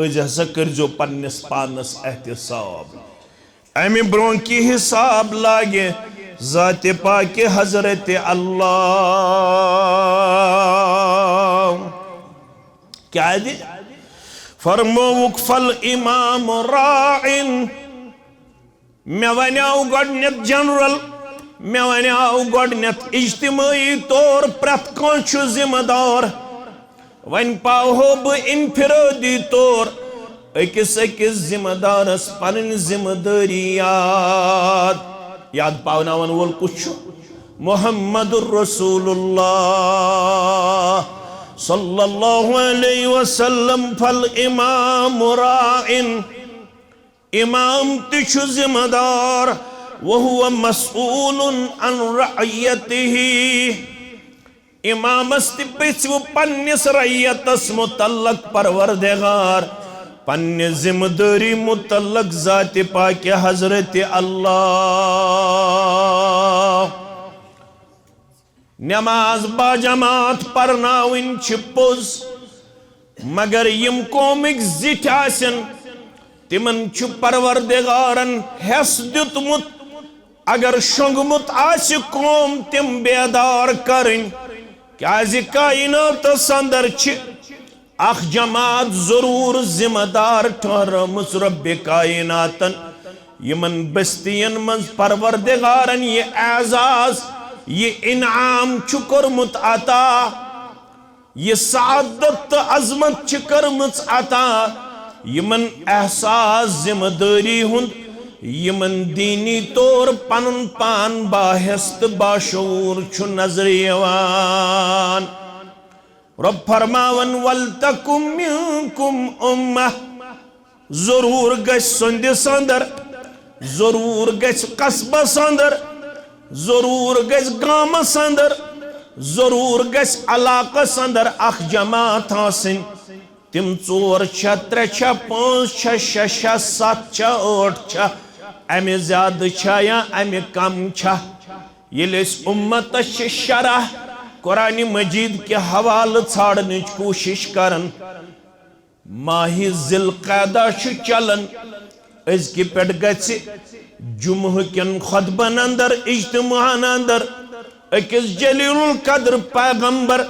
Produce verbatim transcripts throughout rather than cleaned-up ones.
أزۍ ہسا کٔرۍزیو پننِس پانس احتساب۔ امہِ برونٛہہ کہِ حساب لاگہِ ذاتِ پاکہِ حضرت اللہ۔ کیازِ؟ فرمووُکھ، "فالامام راعٍ۔" مےٚ ونیاو گۄڈٕنیتھ جنرل، مےٚ ونیاو گۄڈٕنیتھ اجتمٲعی طور پرٛٮ۪تھ کانٛہہ چھُ ذمہٕ دار۔ وۄنۍ پاوہو بہٕ انفرٲدی طور أکِس أکِس ذمہٕ دارس پنٕنۍ ذمہٕ دٲری یاد۔ یاد پاوناون وول کُس چھُ؟ محمد رسول اللہ صلی اللہ علیہ وسلم۔ فالامام راعٍ، امام تہِ چھُ ذمہٕ دار، وہو مسئول عن رعیتہ۔ امامس تہِ پرژھِ پننِس رعیتس متعلق پروردگار، پننہِ ذمہٕ دٲری متعلق ذاتِ پاکہِ حضرت اللہ۔ نماز باجماعت پرناوٕنۍ چھِ پوٚز، مگر یِم قومٕکۍ زِٹھۍ آسن، تِمن چھُ پروردگارن حٮ۪س دیُتمُت، اگر شۄنٛگمُت آسہِ قوم، تِم بیدار کرٕنۍ، کیازِ کائناتس اندر چھِ اکھ جماعت ضرور ذمہٕ دار ٹھہرٲمٕژ رب کائناتن۔ یِمن بستین منٛز پروردگارن یہِ اعزاز، یہِ انعام چھُ کوٚرمُت عطا، یہِ سعادت تہٕ عظمت چھِ کٔرمٕژ عطا، یِمن احساس ذمہٕ دٲری ہُنٛد، یِمن دینی طور پنُن پان باحیث تہٕ باشعور چھُ نظرِ یِوان۔ رب فرماوان، "ولتکن منکم امہ"، ضرور گژھِ سندس اندر، ضرور گژھِ قصبس اندر، ضرور گژھِ گامس اندر، ضرور گژھِ علاقس اندر اکھ جماعت آسٕنۍ۔ تِم ژور چھا، ترٛےٚ چھا، پانٛژھ چھا، شےٚ چھا، ستھ چھا، ٲٹھ چھا، امہِ زیادٕ چھا یا امہِ کم چھا؟ ییٚلہِ أسۍ اُمتس چھِ شرح قرآن مجید کہِ حوالہٕ ژھانڈنٕچ کوٗشش کران، ماہ ذی القعدہ چھُ چلان، أزکہِ پٮ۪ٹھ گژھِ جمعہ کٮ۪ن خطبن اندر، اجتماعن اندر أکِس جلیل القدر پیغمبر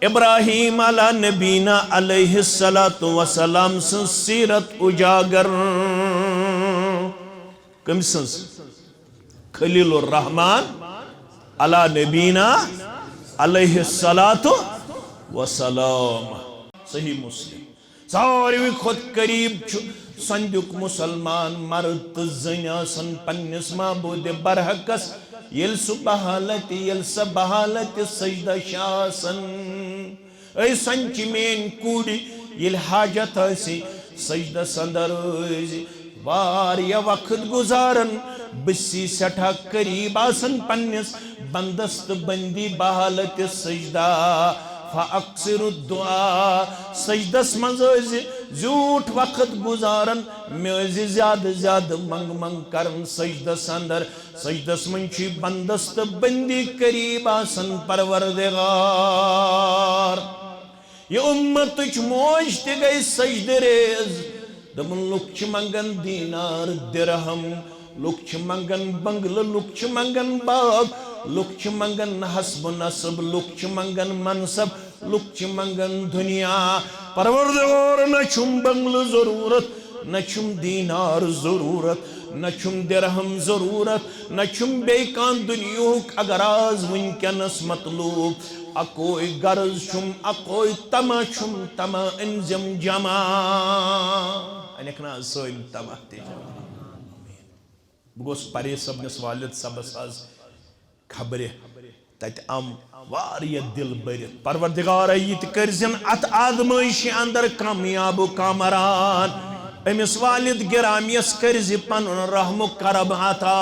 ابراہیم علی نبینا علیہ الصلوۃ والسلام سٕنٛز سیرت اجاگر۔ کٔمۍ سٕنٛز؟ خلیل الرحمان علی نبینا علیہ الصلوۃ والسلام۔ صحیح مسلم۔ ساروی کھۄتہٕ قریب چھُ سندیُک مسلمان مرد تہٕ زٔنۍ آسان پننِس معبود برحقس، ییٚلہِ سُہ بحالت، ییٚلہِ سۄ بحالت سجدہ چھِ آسان۔ اے سنچ میٲنۍ کوٗرِ، ییٚلہِ حاجت آسہِ، سجدس اندر ٲسۍ واریاہ وقت گُزاران۔ بہٕ چھُس سٮ۪ٹھاہ قریب آسان پننِس بندس تہٕ بندی بحالت سجدہ۔ فاکثر الدعاء، سجدس منٛز ٲسۍ زیوٗٹھ وقت گُزاران، مےٚ ٲسۍ زیادٕ زیادٕ منٛگ منٛگ کران سجدس اندر۔ سجدس منٛز چھُ بندس تہٕ بندی قریب آسان پروردگار۔ یہِ اُمتٕچ موج تہِ گٔے سجدٕ ریز۔ دوٚپُن، لُکھ چھِ منٛگان دینار درہم، لُکھ چھِ منٛگان بنگلہٕ، لُکھ چھِ منٛگان باغ، لُکھ چھِ منٛگان حسب و نسب، لُکھ چھِ منٛگان منصب، لُکھ چھِ منٛگان دُنیا۔ پروردگار، نہ چھُم بنگلہٕ ضروٗرت، نہ چھُم دینار ضروٗرت، نہ چھُم درہم ضروٗرت، نہ چھُم بیٚیہِ کانٛہہ دُنیاہُک اگر آز وٕنکیٚنس مطلوب۔ اکوے غرض چھُم، اکوے طمع چھُم، طمع أنزم جمع۔ انکھ نہ سٲنۍ طمع تہِ جمع۔ بہٕ گوس پرے صٲبنِس والد صٲبس آز خبرِ، تتہِ آم واریاہ دل بٔرِتھ۔ پروردگارا، یہِ تہِ کٔرزِن اتھ آزمٲیشہِ اندر کامیاب و کامران۔ أمِس والد گرامیس کٔرزِ پنُن رحم و کرم عطا۔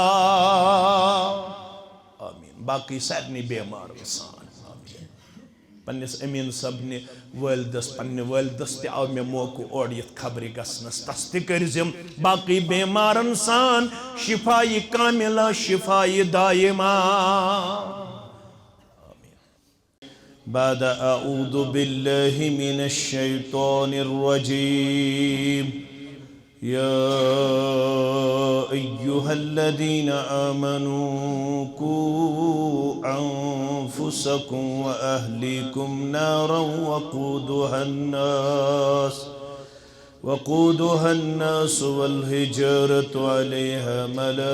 آمین۔ باقی سارنٕے بیمارن سان۔ آمین۔ پننِس امین صٲبنہِ والدس، پننہِ والدس تہِ آو مےٚ موقعہٕ اورٕ یِتھ خبرِ گژھنس، تس تہِ کٔرزِم باقی بیمارن سان شفایہِ کاملہ، شفایہِ دائمہ۔ آمین۔ بعد أعوذ بالله من الشيطان الرجيم. يا أيها الذين آمنوا قوا أنفسكم وأهليكم نارا وقودها الناس وقودها الناس والحجارة عليها ملائكة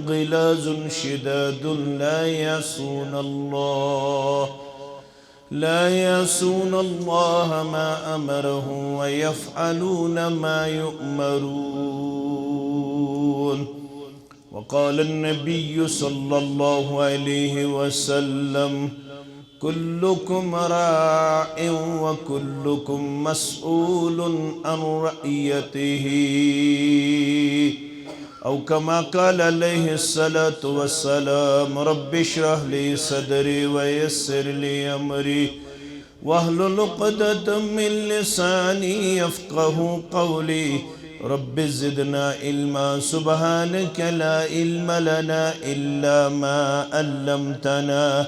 غلاظ شداد لا يعصون الله لا يعصون الله ما أمرهم ويفعلون ما يؤمرون. وقال النبي صلى الله عليه وسلم: كلكم راع وكلكم مسؤول عن رعيته. أو كما قال عليه الصلاة والسلام. رب اشرح لي صدري ويسر لي أمري واحلل عقدة من لساني يفقه قولي. رب زدنا علما. سبحانك لا علم لنا إلا ما علمتنا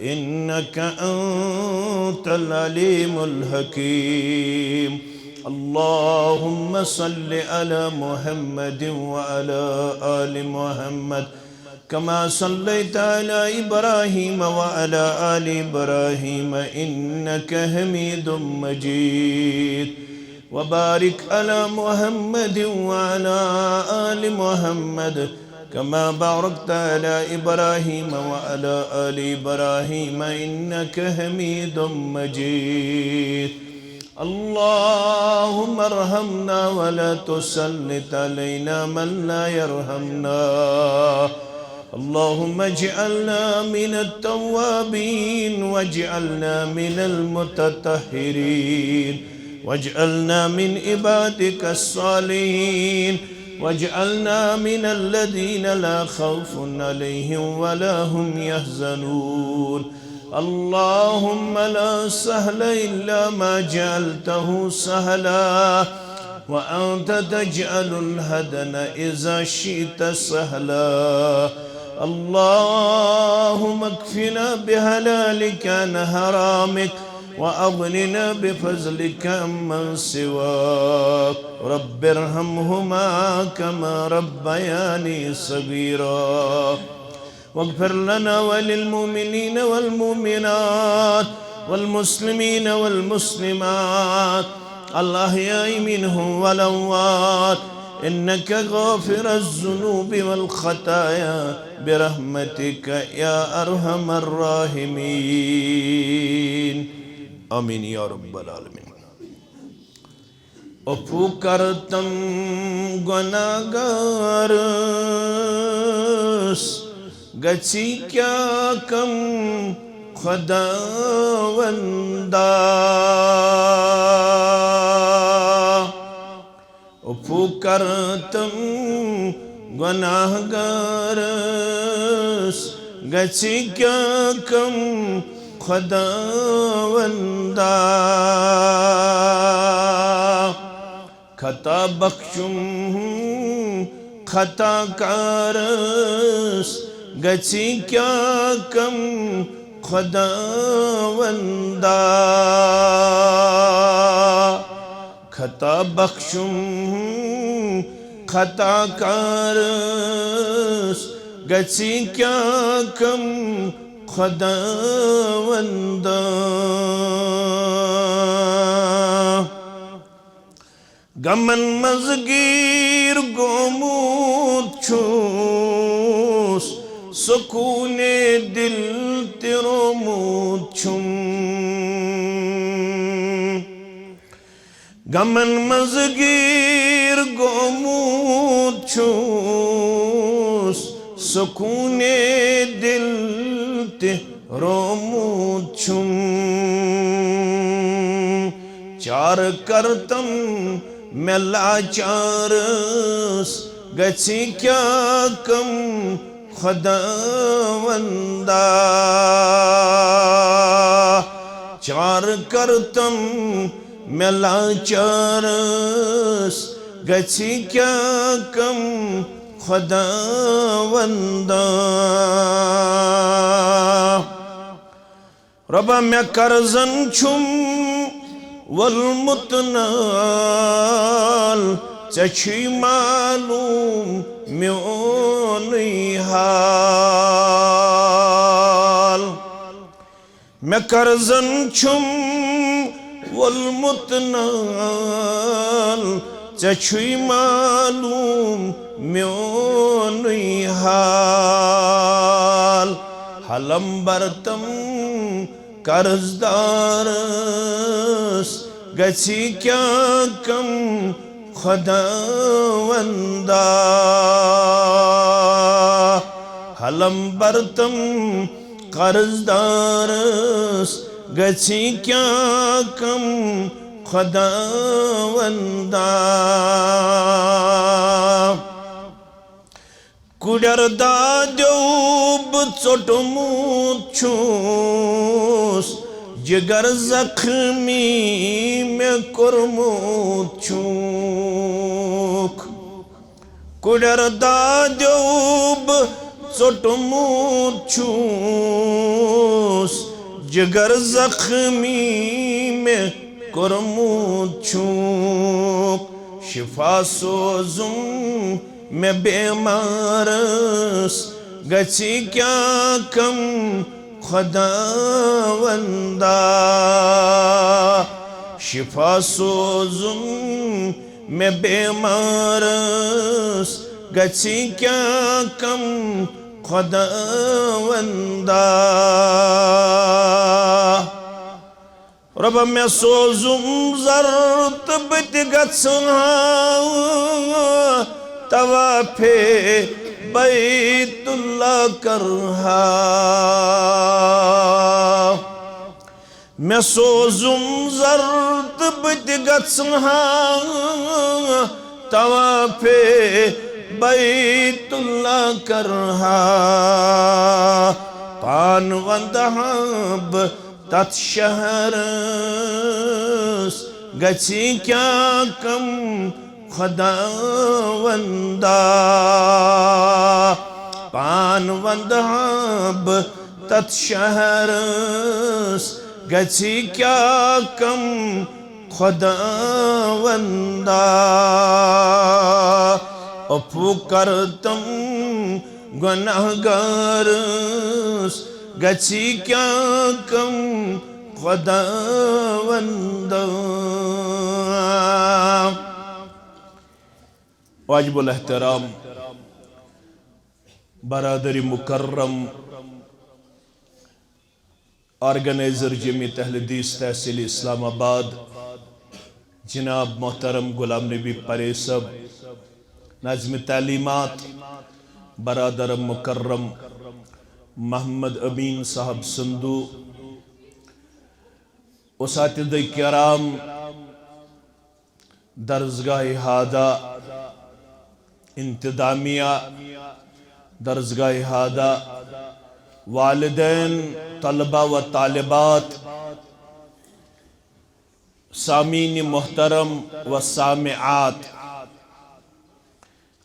إنك أنت العليم الحكيم. اللهم صل على محمد وعلى آل محمد كما صليت على إبراهيم وعلى آل إبراهيم إنك حميد مجيد. وبارك على محمد وعلى آل محمد كما باركت على إبراهيم وعلى آل إبراهيم إنك حميد مجيد. اللهم ارحمنا ولا تسلط علينا من لا يرحمنا. اللهم اجعلنا من التوابين واجعلنا من المتطهرين واجعلنا من عبادك الصالحين واجعلنا من الذين لا خوف عليهم ولا هم يحزنون. اللهم لا سهل إلا ما جعلته سهلا وأنت تجعل الحزن إذا شئت سهلا. اللهم اكفنا بحلالك عن حرامك وأغننا بفضلك عمن سواك. رب ارحمهما كما ربياني صغيرا. واغفر لنا وللمؤمنين والمؤمنات والمسلمين والمسلمات الأحياء منهم والأموات إنك غافر الذنوب والخطايا برحمتك يا أرحم الراحمين. آمين يا رب العالمين. عفو کر تم گناہگارس، گژھی کیا کم خداوندا۔ عفو کر تم گناہگارس، گژھی کیا کم خداوندا۔ خطا بخشم خطا کارس، گژھی کیا کم خداوندا۔ خطا بخشم خطا کارس، گژھی کیا کم خداوندا۔ غمن منٛز گیٖر گوٚمُت چھُس، سکوٗنے دِل تہِ رومُت چھُم۔ غمن منٛز گیٖر گوٚمُت چھُس، سکوٗنے دِل تہِ رومُت چھُم۔ چارٕ کرتم مےٚ لاچارس، گژھِ کیٛاہ کم خداوندا۔ چارٕ کرتم مےٚ لاچارس، گژھِ کیٛاہ کم خداوندا۔ رۄبا، مےٚ قرضن چھُم ووٚلمُت نال، ژےٚ چھُے معلوم میونُے حال۔ مےٚ قرضن چھُم ووٚلمُت نال، ژےٚ چھُے معلوم میونُے حال۔ ہلم برتم قرض دارس گژھِ کیٛاہ کم خداوندا۔ ہلم برتم قرض دارس گژھِ کیٛاہ کم خداوندا۔ کُڑٮ۪ر دادیو بہٕ ژوٚٹمُت چھُس، جگر زخمی مےٚ کوٚرمُت چھُکھ۔ کُڑٮ۪ر دادیو بہٕ ژوٚٹمُت چھُس، جگر زخمی مےٚ کوٚرمُت چھُکھ۔ شفا سوزُم مےٚ بیمارس گژھِ کیٛاہ کم خداوندا۔ شفا سوزُم مےٚ بیمارس گژھِ کیٛاہ کم خداوندا۔ رۄبا، مےٚ سوزُم زر تہٕ بہٕ تہِ گژھٕ ہا طوافِ بیت اللہ کرٕ ہا۔ مےٚ سوزُم زر تہٕ بہٕ تہِ گژھٕ ہا طوافِ بیت اللہ کرٕ ہا۔ پان وندٕ ہا بہٕ تتھ شہرس گژھِ کیٛاہ کم خداوندا۔ پان وندٕ ہا بہٕ تتھ شہرس گژھِ کیٛاہ کم خداوندا۔ عفو کرتم گناہگارس گژھِ کیٛاہ کم خداوندا۔ واجب الاحترام برادر مکرم، آرگنائزر جمعیت اہل حدیث تحصیل اسلام آباد، جناب محترم غلام نبی پرے صاحب، ناظم تعلیمات برادر مکرم محمد امین صاحب سندو، اساتذہ کرام، درسگاہ ہادہ انتظامیہ، درسگاہ ہادہ، والدین، طلبہ و طالبات، سامعین محترم و سامعات،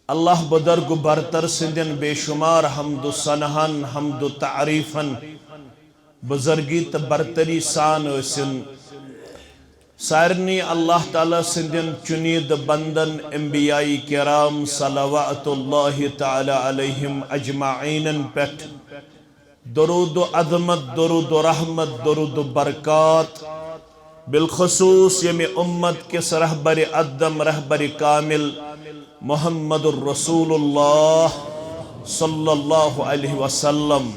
اللہ بزرگ برتر سندین بے شمار حمد و ثناہن، حمد و تعریفن، بزرگی تہٕ برتری سان ٲسِن۔ سارنٕے اللہ تعالیٰ سٕنٛدٮ۪ن چُنیٖدٕ بندن انبیاء کرام صلوات اللہ تعالیٰ علیہم اجمعینن پٮ۪ٹھ درود و عظمت، درود و رحمت، درود و برکات، بالخصوص ییٚمہِ امت کِس رہبر اعظم، رہبر کامل محمد الرسول اللہ صلی اللہ علیہ وسلم۔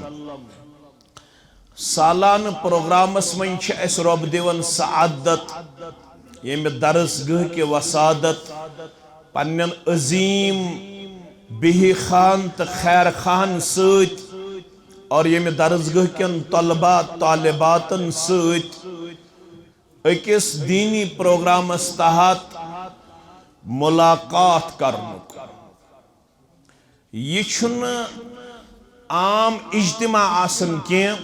سالانہٕ پروگرامس منٛز چھِ اَسہِ رۄب دِوان سعادت، ییٚمہِ درس گاہ کہِ وسادت پننٮ۪ن عظیٖم بیہہ خان تہٕ خیر خان سۭتۍ اور ییٚمہِ درس گاہ کٮ۪ن طلبہ طالباتن سۭتۍ أکِس دیٖنی پروگرامس تحت ملاقات کرنُک۔ یہِ چھُنہٕ عام اجتماع آسان کینٛہہ،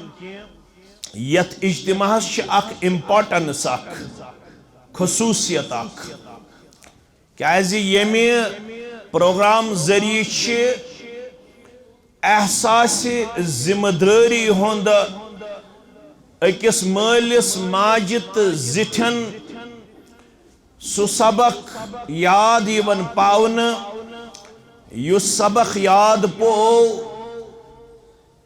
یتھ اجتماعس چھِ اکھ امپورٹنس، اکھ خصوصیت اکھ، کیازِ ییٚمہِ پروگرام ذٔریعہٕ چھِ احساسِ ذمہ دٲری ہُنٛد أکِس مٲلِس ماجہِ تہٕ زِٹھٮ۪ن سُہ سبق یاد یِوان پاونہٕ، یُس سبق یاد پوو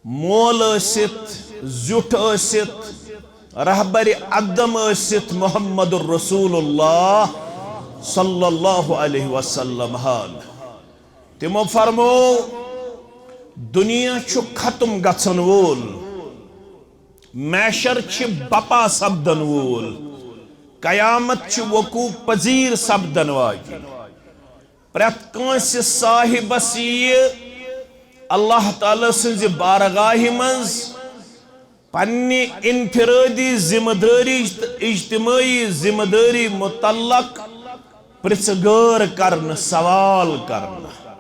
مول ٲسِتھ، زیُٹھ ٲسِتھ، رہبر ادم ٲسِتھ محمد رسول اللہ صلی اللہ علیہ وسلم ہن۔ تِمو فرموو، دُنیا چھُ ختم گژھن وول، محشر چھِ بپا سپدن وول، قیامت چھِ وقوع پذیر سپدن واجِنۍ۔ پرٛٮ۪تھ کٲنٛسہِ صاحبس یِیہِ اللہ تعالیٰ سٕنٛزِ بارگاہہِ منٛز پننہِ انفرٲدی ذمہٕ دٲری تہٕ اجتمٲعی ذمہٕ دٲری متعلق پرژھٕ گٲر کرنہٕ، سوال کرنہٕ۔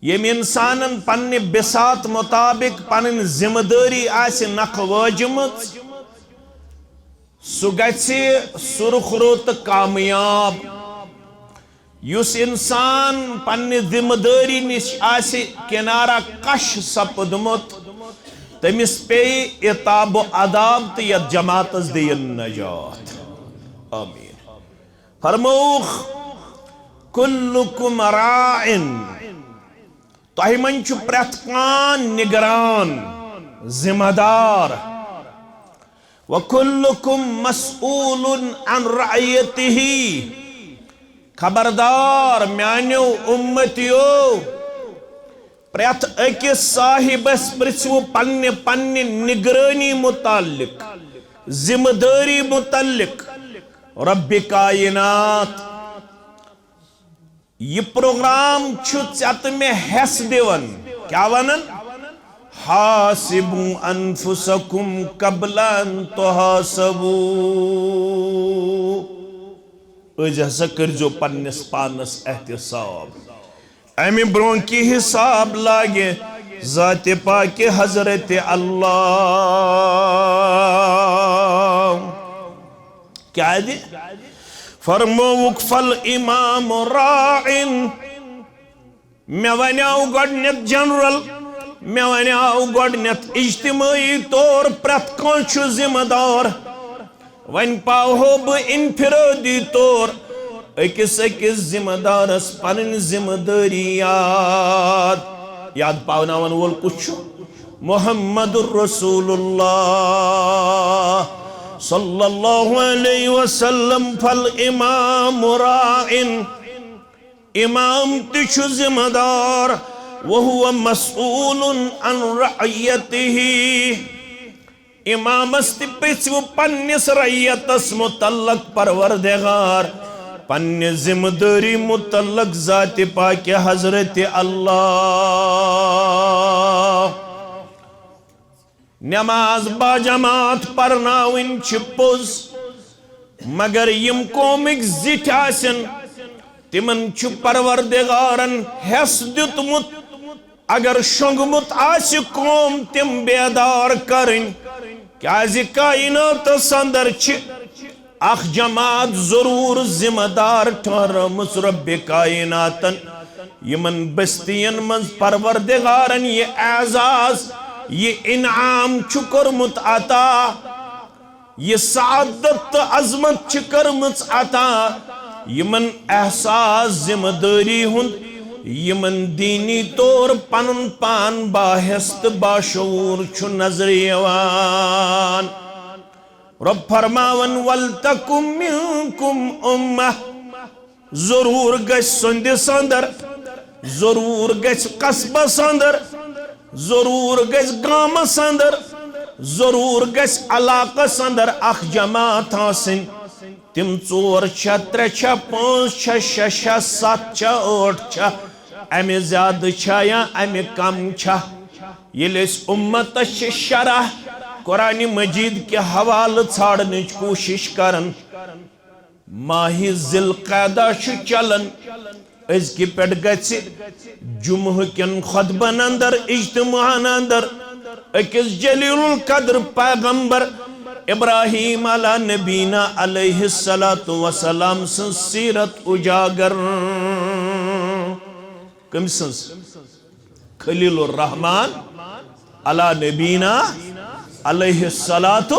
ییٚمۍ انسانن پننہِ بساط مطابق پنٕنۍ ذمہٕ دٲری آسہِ نکھٕ وٲجمٕژ، سُہ گژھِ سُرخرو تہٕ کامیاب۔ یُس انسان پننہِ ذمہٕ دٲری نِش آسہِ کنارہ کش سپدمُت، تٔمِس پیٚیہِ عتاب و عذاب تہٕ یتھ جماعتس دِیِن نجات۔ آمین۔ فرمووُکھ، کلکم راعن، تۄہہِ منٛز چھُ پرٛٮ۪تھ کانٛہہ نگران، ذمہٕ دار۔ وکلکم مسئول عن رعیتہ، خبردار میانیو امتیو، پرٛٮ۪تھ أکِس صاحبس پرژھِو پننہِ پننہِ نگرٲنی متعلق، ذمہٕ دٲری متعلق۔ رب کائنات، یہِ پروگرام چھُ ژےٚ تہٕ مےٚ حصہٕ دِوان۔ کیٛاہ ونان؟ حاسبوا انفسکم قبل ان تحاسبوا۔ أزۍ ہسا کٔرزیو پننِس پانس احتساب، امہِ برونٛہہ کہِ حساب لاگہِ ذاتِ پاکہِ حضرت اللہ۔ کیازِ؟ فرمووُکھ، فالامام راعن۔ مےٚ ونیاو گۄڈٕنیتھ جنرل، مےٚ ونیاو گۄڈٕنیتھ اجتمٲعی طور پرٛٮ۪تھ کانٛہہ چھُ ذمہٕ دار۔ وۄنۍ پاوہو بہٕ انفرٲدی طور أکِس أکِس ذمہٕ دارس پنٕنۍ ذمہٕ دٲری یاد۔ یاد پاوناون وول کُس چھُ؟ محمد رسول اللہ صلی اللہ علیہ وسلم۔ فالامام راعن، امام تہِ چھُ ذمہٕ دار، وہو مسئول عن رعیتہ، امامس تہِ پرژھِو پننِس رعیتس متعلق پروردگار، پننہِ ذمہٕ دٲری متعلق ذاتِ پاکہِ حضرت اللہ۔ نماز باجماعت پرناوٕنۍ چھِ پوٚز، مگر یِم قومٕکۍ زِٹھۍ آسن، تِمن چھُ پروردگارن حصہٕ دیُتمُت۔ اگر شۄنٛگمُت آسہِ قوم، تِم بیدار کرٕنۍ، کیازِ کائناتس اندر چھِ اکھ جماعت ضرور ذمہ دار ٹھہرٲمٕژ رب کائناتن۔ یِمن بستین منٛز پروردگارن یہِ اعزاز، یہِ انعام چھُ کوٚرمُت عطا، یہِ سعادت تہٕ عظمت چھِ کٔرمٕژ عطا، یِمن احساس ذمہ دٲری ہُنٛد، یِمن دینی طور پنُن پان باحث تہٕ باشعوٗر چھُ نظرِ یِوان۔ رب فرماوان، "ولتکن منکم امہ"، ضرور گژھِ سندس اندر، ضرور گژھِ قصبس اندر، ضرور گژھِ گامس اندر، ضرور گژھِ علاقس اندر اکھ جماعت آسٕنۍ۔ تِم ژور چھا، ترٛےٚ چھا، پانٛژھ چھا، شےٚ چھا، ستھ چھا، ٲٹھ چھا، امہِ زیادٕ چھا یا امہِ کم چھا؟ ییٚلہِ أسۍ امتس چھِ شرح قرآن مجید کہِ حوالہٕ ژھانڈنٕچ کوٗشش کران، ماہ ذی القعدہ چھُ چلان، أزکہِ پٮ۪ٹھ گژھِ جمعہ کٮ۪ن خطبن اندر، اجتماعن اندر أکِس جلیل القدر پیغمبر ابراہیم علی نبینا علیہ الصلوۃ والسلام سٕنٛز سیرت اجاگر۔ کٔمۍ سٕنٛز؟ خلیل الرحمان علی نبینا علیہ الصلوۃ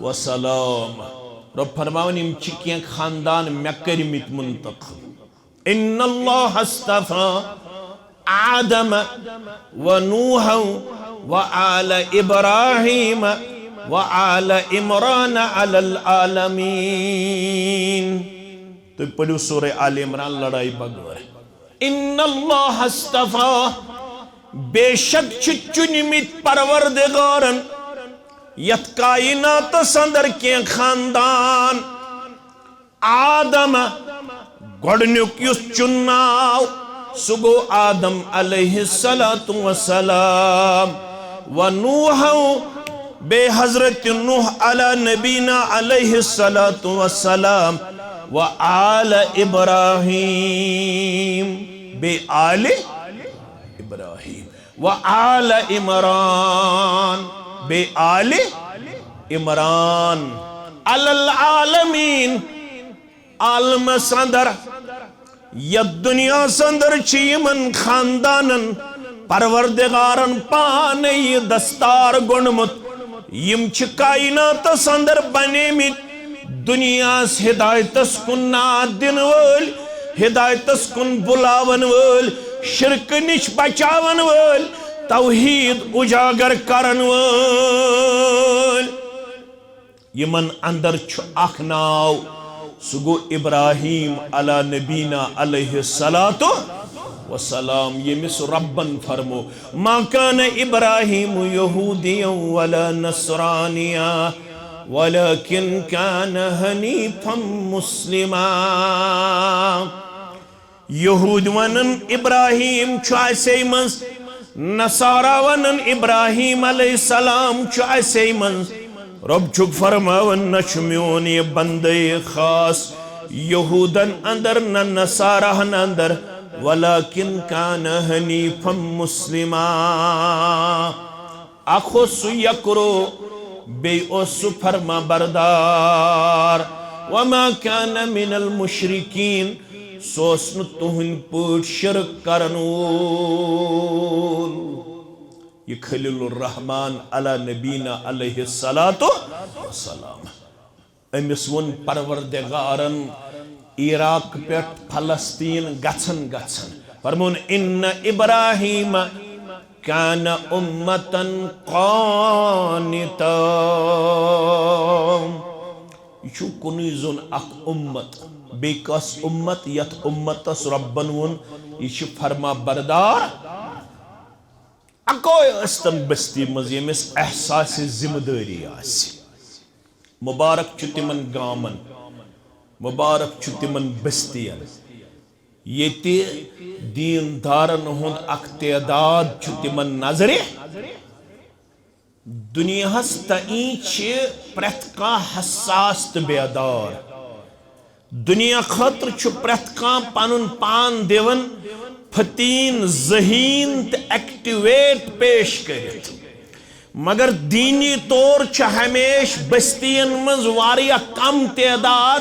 والسلام۔ رب فرماوان، یِم چھِ کینٛہہ خاندان مےٚ کٔرمٕتۍ منتخب۔ ان اللہ اصطفی آدم و نوحا و آل ابراہیم و آل عمران علی العالمین۔ تُہۍ پٔرِو سورہ آل عمران لڑائی بغٲر۔ ان اللہ اصطفی، بے شک چھِ چُنمٕتۍ پروردگارن یتھ کائناتس اندر کینٛہہ خاندان۔ آدم، گۄڈٕنیُک یُس چُنناو، سُہ گوٚو آدم علیہ الصلوۃ والسلام۔ و نوح، بیٚیہِ حضرت نوح علی نبینا علیہ الصلوۃ والسلام۔ و آل ابراہیم، بیٚیہِ آل ابراہیم۔ و آل عمران، بیٚیہِ آل عمران۔ علی العالمین، عالمس اندر، یتھ دنیاہس اندر چھِ یِمن خاندانن پروردگارن پانے یہِ دستار گوٚنڈمُت۔ یِم چھِ کائناتس اندر بنیمٕتۍ دنیاہس ہدایتس کُن ناد دِنہٕ وٲلۍ، ہدایتس کُن بُلاون وٲلۍ، شرکہٕ نِش بچاون وٲلۍ، توحید اجاگر کرن وٲلۍ۔ یِمن اندر چھُ اکھ ناو، سُہ گوٚو ابراہیم علی نبینا علیہ الصلوۃ والسلام، ییٚمِس ربن فرمو، ما کان ابراہیم یہودیا ولا نصرانیا ولکن کان حنیفا مسلما۔ یہود ونن ابراہیم چھُ اسے منٛز، نصارا ونن ابراہیم علیہ السلام چھُ اسے منٛز۔ رب چھُکھ فرماوان، نہ چھُ میون یہِ بندے خاص یہودن اندر نہ نصاراہن اندر، ولکن کان حنیفا مسلما۔ اکھ اوس سُہ یکرو، بیٚیہِ اوس سُہ فرما بردار۔ وما کان من المشرکین، سُہ اوس نہٕ تُہنٛدۍ پٲٹھۍ شرک کرن وول۔ یہِ خلیل الرحمان علی نبینا علیہ الصلوۃ والسلام۔ أمِس ووٚن پروردگارن عراق پٮ۪ٹھ فلسطین گژھن گژھن، فرموون، ان ابراہیم کان امتا قانتا۔ یہِ چھُ کُنُے زوٚن اکھ اُمت، بیٚیہِ کۄس اُمت؟ یتھ اُمتس رۄبن ووٚن، یہِ چھُ فرما بردار۔ اکوے ٲسۍ تن بستی منٛز ییٚمِس احساس ذمہ دٲری آسہِ۔ مبارک چھُ تِمن گامن، مبارک چھُ تِمن بستین، ییٚتہِ دیندارن ہُنٛد اکھ تعداد چھُ تِمن نظرِ۔ دُنیاہس تئیں چھِ پرٛٮ۪تھ کانٛہہ حساس تہٕ بیدار۔ دُنیا خٲطرٕ چھُ پرٛٮ۪تھ کانٛہہ پنُن پان دِوان فتیٖن، ذہیٖن تہٕ ایکٹیویٹ پیش کٔرِتھ۔ مگر دینی طور چھِ ہمیشہِ بستین منٛز واریاہ کم تعداد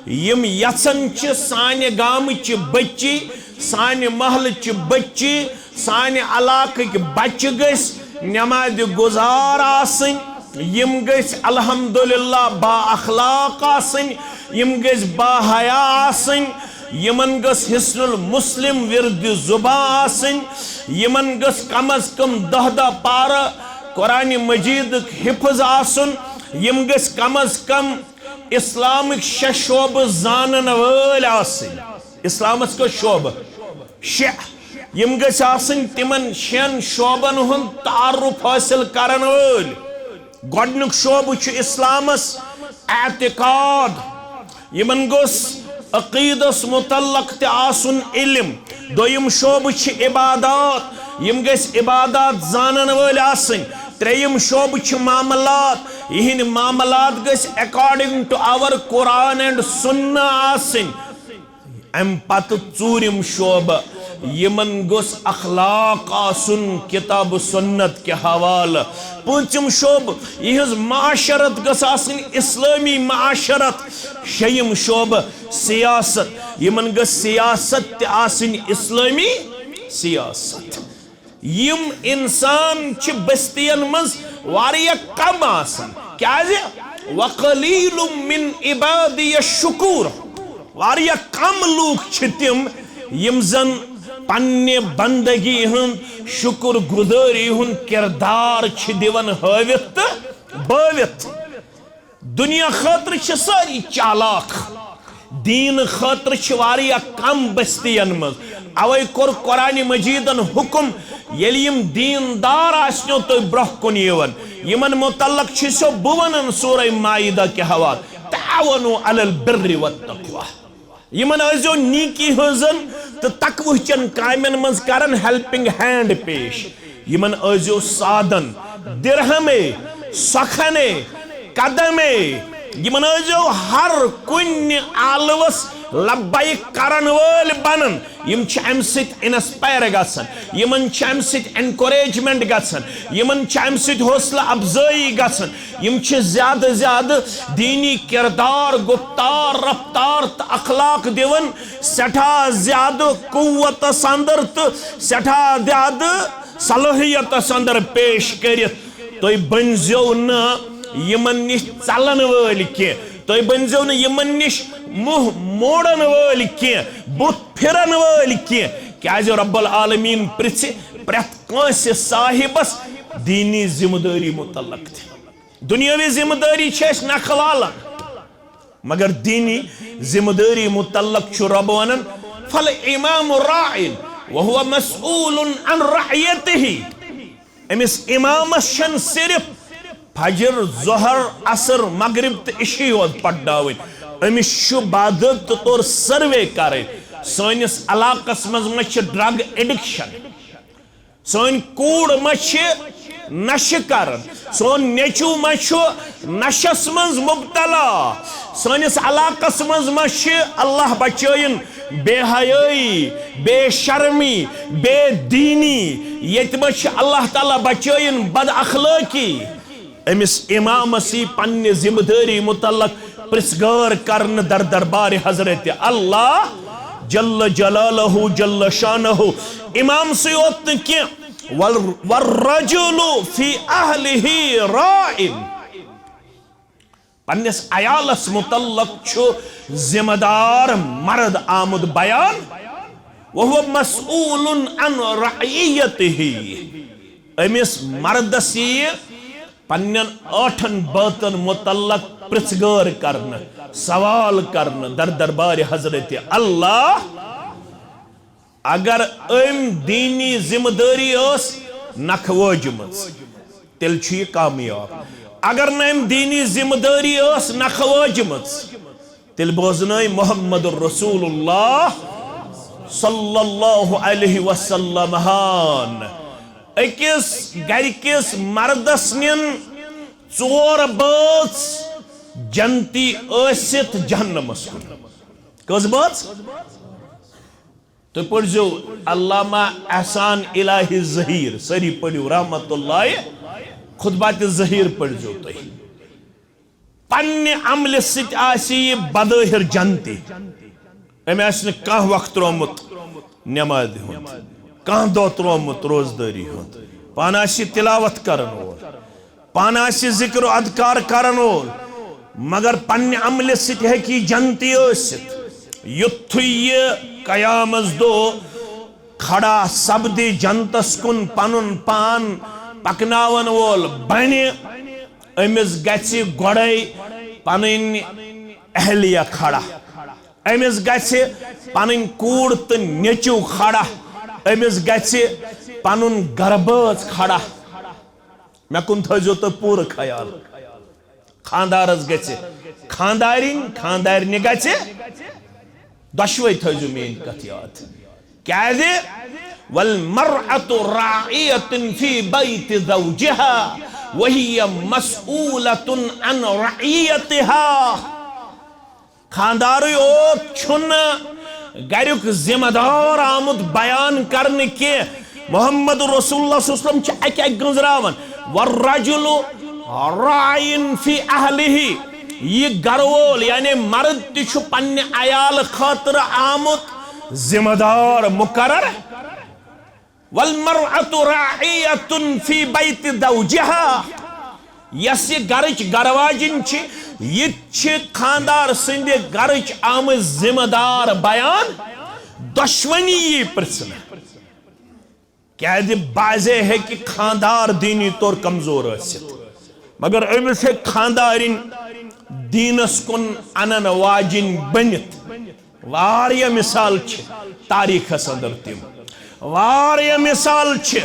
یِم یژھان چھِ سانہِ گامٕچہِ بچی، سانہِ محلہٕ چہِ بچی، سانہِ علاقٕکۍ بچہِ گٔژھۍ نمازِ گُزار آسٕنۍ، یِم گٔژھۍ الحمدللہ با اخلاق آسٕنۍ، یِم گٔژھۍ با حیا آسٕنۍ، یِمن گٔژھ حصن المسلم ورد زبان آسٕنۍ، یِمن گٔژھ کم از کم دَہ دَہ پارٕ قرآن مجیدُک حفظ آسُن، یِم گٔژھۍ کم از کم اسلامٕکۍ شےٚ شعبہٕ زانن وٲلۍ آسٕنۍ۔ اسلامس کٔژ شعبہٕ؟ شےٚ۔ یِم گٔژھۍ آسٕنۍ تِمن شٮ۪ن شعبن ہُنٛد تعارُف حٲصِل کرن وٲلۍ۔ گۄڈٕنیُک شعبہٕ چھُ اسلامس اعتقاد۔ یِمن گوٚژھ عقیدس متعلق تہِ آسُن علم۔ دوٚیِم شعبہٕ چھِ عبادات۔ یِم گٔژھۍ عبادات زانن وٲلۍ آسٕنۍ۔ ترٛیٚیِم شعبہٕ چھِ معاملات۔ یِہنٛدۍ معاملات گٔژھۍ according to our Quran and Sunnah آسٕنۍ۔ امہِ پتہٕ ژوٗرِم شعبہٕ، یِمن گوٚژھ اخلاق آسُن کتاب و سنت کہِ حوالہٕ۔ پوٗنٛژِم شعبہٕ، یِہٕنٛز معاشرت گٔژھ آسٕنۍ اسلٲمی معاشرت۔ شیٚیِم شعبہٕ، سیاست، یِمن گٔژھ سیاست تہِ آسٕنۍ اسلٲمی سیاست۔ یِم انسان چھِ بستین منٛز واریاہ کم آسان۔ کیازِ؟ وقلیل من عبادی الشکور۔ واریاہ کم لوٗکھ چھِ تِم یِم زن پننہِ بندگی ہُنٛد شکر گزٲری ہُنٛد کردار چھِ دِوان ہٲوِتھ تہٕ بٲوِتھ۔ دنیا خٲطرٕ چھِ سٲری چالاک، دیٖن خٲطرٕ چھِ واریاہ کم بستین منٛز۔ اوے کوٚر قرآن مجیدن حکم، ییٚلہِ یِم دیٖندار آسنو تُہۍ برٛونٛہہ کُن یِوان، یِمن متعلق چھُ سو بہٕ ونان سورہ مائدہ کہِ حوالہٕ، تعاونوا علی البر والتقوی۔ یِمن ٲسۍزیو نیکی ہٕنٛزن تہٕ تقوی چٮ۪ن کامٮ۪ن منٛز کران ہیلپنگ ہینڈ پیش۔ یِمن ٲسۍزیو سادن، درہمے، سخنے، قدمے۔ یِمن ٲسۍزیو ہر کُنہِ عالوس لبیک کرن وٲلۍ بنان۔ یِم چھِ امہِ سۭتۍ انسپائر گژھان، یِمن چھِ امہِ سۭتۍ انکوریجمنٹ گژھان، یِمن چھِ امہِ سۭتۍ حوصلہٕ افزٲیی گژھان۔ یِم چھِ زیادٕ زیادٕ دیٖنی کردار، گفتار، رفتار تہٕ اخلاق دِوان سٮ۪ٹھاہ زیادٕ قوتس اندر تہٕ سٮ۪ٹھاہ زیادٕ صلٲحیتس اندر پیش کٔرِتھ۔ تُہۍ بٔنزیو نہٕ یِمن نِش ژلن وٲلۍ کینٛہہ، تُہۍ بٔنزیو نہٕ یِمن نِش منہ موڑن وٲلۍ کینٛہہ، بُتھ پھرن وٲلۍ کینٛہہ، کیازِ رب العالمین پرژھِ پرٛٮ۪تھ کٲنٛسہِ صاحبس دیٖنی ذمہٕ دٲری متعلق تہِ۔ دنیاوی ذمہٕ دٲری چھِ أسۍ نکھٕ والان، مگر دیٖنی ذمہٕ دٲری متعلق چھُ رب ونان، فالامام راع وهو مسؤول عن رعیتہ۔ أمِس امامس چھنہٕ صرف فجر، ظہر، عصر، مغرب تہٕ عشی یوت پرناوٕنۍ، أمِس چھُ باضٲبطہٕ طور سروے کرٕنۍ۔ سٲنِس علاقس منٛز ما چھِ ڈرگ ایڈکشن؟ سٲنۍ کوٗر ما چھِ نشہٕ کران؟ سون نیٚچو ما چھُ نشس منٛز مبتلا؟ سٲنِس علاقس منٛز ما چھِ، اللہ بچٲیِن، بے حیٲیی، بے شرمی، بے دیٖنی؟ ییٚتہِ ما چھِ، اللہ تعالیٰ بچٲیِن، بد اخلٲقی؟ أمِس امامس یی پننہِ ذمہٕ دٲری متعلق پرژھ گٲر کرنہٕ در دربارِ حضرت اللہ جل جلالہ جل شانہ۔ امام سٕے یوت نہٕ کینٛہہ، وال-، والرجل فی اہلہ راع۔ پننِس عیالس متعلق چھُ ذمہٕ دار مرد آمُت بیان، وهو مسؤول عن رعیتہ۔ أمِس مردس یِیہِ پننٮ۪ن ٲٹھن بٲژن متعلق پرژھ گٲر کرنہٕ، سوال کرنہٕ در دربارِ حضرت اللہ۔ اگر أمۍ دیٖنی ذمہٕ دٲری ٲس نکھٕ وٲجمٕژ، تیٚلہِ چھُ یہِ کامیاب۔ اگر نہٕ أمۍ دیٖنی ذمہٕ دٲری ٲس نکھٕ وٲجمٕژ، تیٚلہِ بوزنٲے محمد رسول اللہ صلی اللہ علیہ وسلم ہان۔ أکِس گرِکِس مردس نِن ژور بٲژ جنتی ٲسِتھ جہنمس کُن۔ کٔژ بٲژ؟ تُہۍ پٔرزیو علامہ احسان الہی ظہیر، سٲری پٔرِو رحمت اللہ، خطبات ظہیر پٔرزیو تُہۍ۔ پننہِ عملہِ سۭتۍ آسہِ یہِ بظٲہر جنتی۔ أمۍ آسہِ نہٕ کانٛہہ وقت ترٛوومُت نمازِ ہُنٛد، کانٛہہ دۄہ ترٛوومُت روزدٲری ہُنٛد۔ پانہٕ آسہِ یہِ تلاوت کرن وول، پانہٕ آسہِ ذکر و اذکار کرن وول، مگر پننہِ عملہِ سۭتۍ ہیٚکہِ یہِ جنتی ٲسِتھ۔ یُتھُے یہِ قیامس دۄہ کھڑا سپدِ جنتس کُن پنُن پان پکناون وول بنہِ، أمِس گژھِ گۄڈے پنٕنۍ اہلیہ کھڑا، أمِس گژھِ پنٕنۍ کوٗر تہٕ نیٚچو کھڑا، أمِس گژھِ پنُن گرٕ بٲژ کھڑا۔ مےٚ کُن تھٲیزیو تُہۍ پوٗرٕ خیال۔ خاندارس گژھِ خاندارِنۍ، خاندارنہِ گژھِ، دۄشوے تھٲیزیو میٲنۍ کتھ یاد۔ کیازِ؟ والمرأة راعية في بيت زوجها وهي مسؤولة عن رعيتها۔ خاندارٕے اوت چھُنہٕ گریُک ذمہٕ دار آمُت بیان کرنہٕ کینٛہہ۔ محمد رسول اللہ صلی اللہ علیہ وسلم چھِ اکہِ اکہِ گٔنزراوان، والرجل راع في اہلہ، یہِ گرٕ وول یعنی مرد تہِ چھُ پننہِ عیالہٕ خٲطرٕ آمُت ذمہٕ دار مقرر۔ والمرأة راعية في بيت زوجها۔ یۄس یہِ گرٕچ گرواجِنۍ چھِ، یہِ تہِ چھِ خاندار سٕنٛدِ گرٕچ آمٕژ ذمہٕ دار بیان۔ دۄشوٕنی یی پرژھنہٕ، کیازِ بعضے ہیٚکہِ خاندار دینی طور کمزور ٲسِتھ، مگر أمِس ہیٚکہِ خاندارِنۍ دیٖنس کُن انن واجِنۍ بٔنِتھ۔ واریاہ مثال چھِ تاریخس اندر تِم، واریاہ مثال چھِ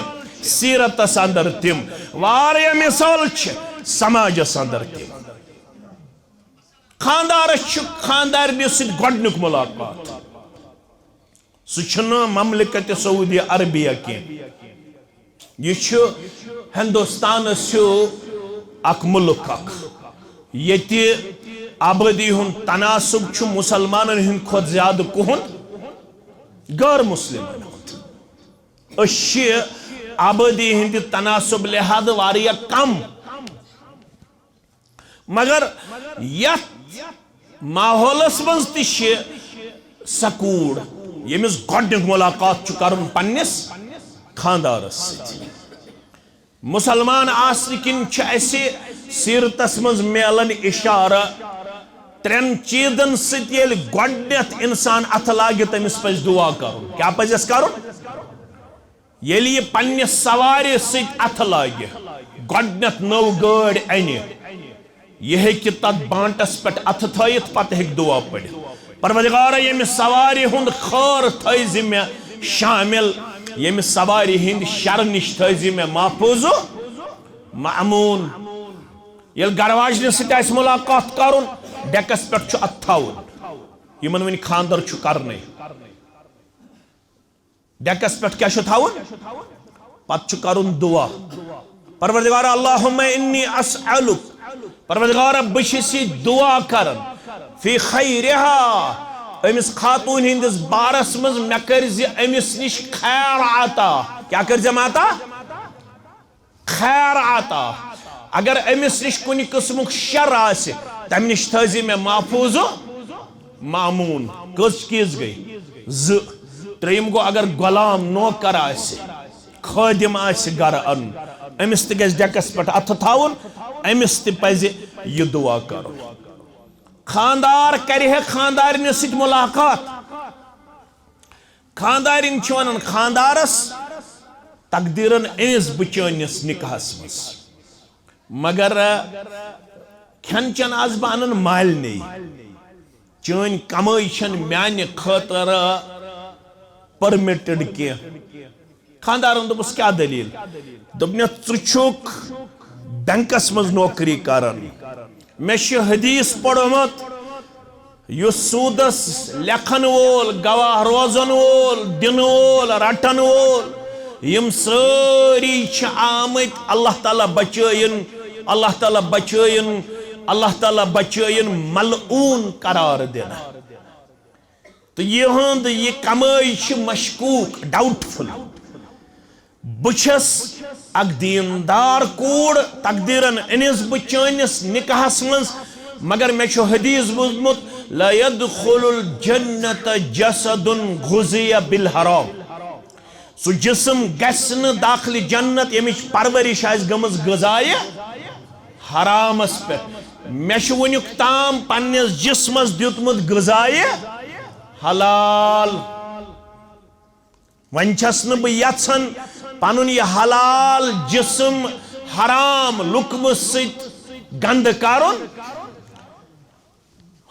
سیرتس اندر تِم، واریاہ مثال چھِ سماجس اندر تِم۔ خاندارس چھُ خاندارنہِ سۭتۍ گۄڈنیُک ملاقات۔ سُہ چھُنہٕ مملکت سعودی عربیہ کینٛہہ۔ یہِ چھُ ہندوستانس ہیوٗ اکھ مُلک اکھ، ییٚتہِ آبٲدی ہُنٛد تناسب چھُ مُسلمانن ہٕنٛدِ کھۄتہٕ زیادٕ کُہُنٛد غٲر مُسلمن ہُنٛد۔ أسۍ چھِ آبٲدی ہٕنٛدِ تناسب لحاظہٕ واریاہ کم۔ مگر یتھ ماحولس منٛز تہِ چھِ سۄ کوٗر، ییٚمِس گۄڈنیُک ملاقات چھُ کرُن پننِس خاندارس سۭتۍ۔ مُسلمان آسنہٕ کِنۍ چھِ اَسہِ سیرتس منٛز میلان اِشارٕ ترٛٮ۪ن چیٖزن سۭتۍ۔ ییٚلہِ گۄڈنیتھ انسان اتھٕ لاگہِ، تٔمِس پزِ دُعا کرُن۔ کیٛاہ پزٮ۪س کرُن؟ ییٚلہِ یہِ پننہِ سوارِ سۭتۍ اتھٕ لاگہِ، گۄڈنیتھ نٔو گٲڑۍ انہِ، یہِ ہیٚکہِ تتھ بانٹس پٮ۪ٹھ اتھٕ تھٲیِتھ، پتہٕ ہیٚکہِ دُعا پٔرِتھ۔ پروردگارا، ییٚمہِ سوارِ ہُنٛد خٲر تھٲیزِ مےٚ شامل، ییٚمہِ سوارِ ہٕنٛدِ شرٕ نِش تھٲیزِ مےٚ محفوظ و مأمون۔ ییٚلہِ گرواجنہِ سۭتۍ آسہِ ملاقات کرُن، ڈیکس پٮ۪ٹھ چھُ اتھٕ تھاوُن۔ یِمن وۄنۍ خاندر چھُ کرنٕے۔ ڈیکس پٮ۪ٹھ کیٛاہ چھُ تھاوُن؟ پتہٕ چھُ کرُن دُعا۔ پروردگار، اللہم انی اسألک، پروردگار، بہٕ چھُس یہِ دُعا کران، فی خیرہا، أمِس خاتوٗن ہٕنٛدِس بارس منٛز، مےٚ کٔرۍ زِ أمِس نِش خیر عطا۔ کیٛاہ کٔرۍ زٮ۪م عطا؟ خیر عطا۔ اگر أمِس نِش کُنہِ قٕسمُک شر آسہِ، تمہِ نِش تھٲوزِ مےٚ محفوظ و مأمون۔ کٔژ چیٖز گٔے؟ زٕ۔ ترٛیٚیِم گوٚو، اگر غلام نوکر آسہِ، خٲدِم آسہِ گرٕ اَنُن، أمِس تہِ گژھِ ڈیکس پٮ۪ٹھ اَتھٕ تھاوُن، أمِس تہِ پزِ یہِ دُعا کرُن۔ خاندار کرِ ہے خاندارنہِ سۭتۍ ملاقات۔ خاندارِنۍ چھِ ونان خاندارس، تقدیرن أنِس بہٕ چٲنِس نکاحس منٛز، مگر کھٮ۪ن چٮ۪ن آسہٕ بہٕ انان مالنٕے۔ چٲنۍ کمٲے چھنہٕ میانہِ خٲطرٕ پرمٹڈ کینٛہہ۔ خاندارن دوٚپُس، کیٛاہ دٔلیٖل؟ دوٚپنس، ژٕ چھُکھ بینکس منٛز نوکری کران، مےٚ چھُ حدیث پوٚرمُت، یُس سوٗدس لیکھن وول، گواہ روزن وول، دِنہٕ وول، رٹن وول، یِم سٲری چھِ آمٕتۍ اللہ تعالیٰ بچٲیِن، اللہ تعالیٰ بچٲیِن، اللہ تعالیٰ بچٲیِن ملعون قرار دِنہٕ۔ تہٕ یِہُنٛد یہِ کمٲے چھِ مشکوک، doubtful۔ بہٕ چھَس اکھ دیٖندار کوٗر، تقدیٖرن أنِس بہٕ چٲنِس نکاحس منٛز، مگر مےٚ چھُ حدیث بوٗزمُت، "لا يدخل الجنة جسد غذي بالحرام"۔ سُہ جسم گژھِ نہٕ داخلہِ جنت، ییٚمِچ پرورش آسہِ گٔمٕژ غذایہِ حرامس پٮ۪ٹھ۔ مےٚ چھُ وُنیُک تام پننِس جسمس دیُتمُت غذایہِ حلال۔ وۄنۍ چھَس نہٕ بہٕ یژھان پنُن یہِ حلال جسم حرام لقمہٕ سۭتۍ گنٛدٕ کرُن۔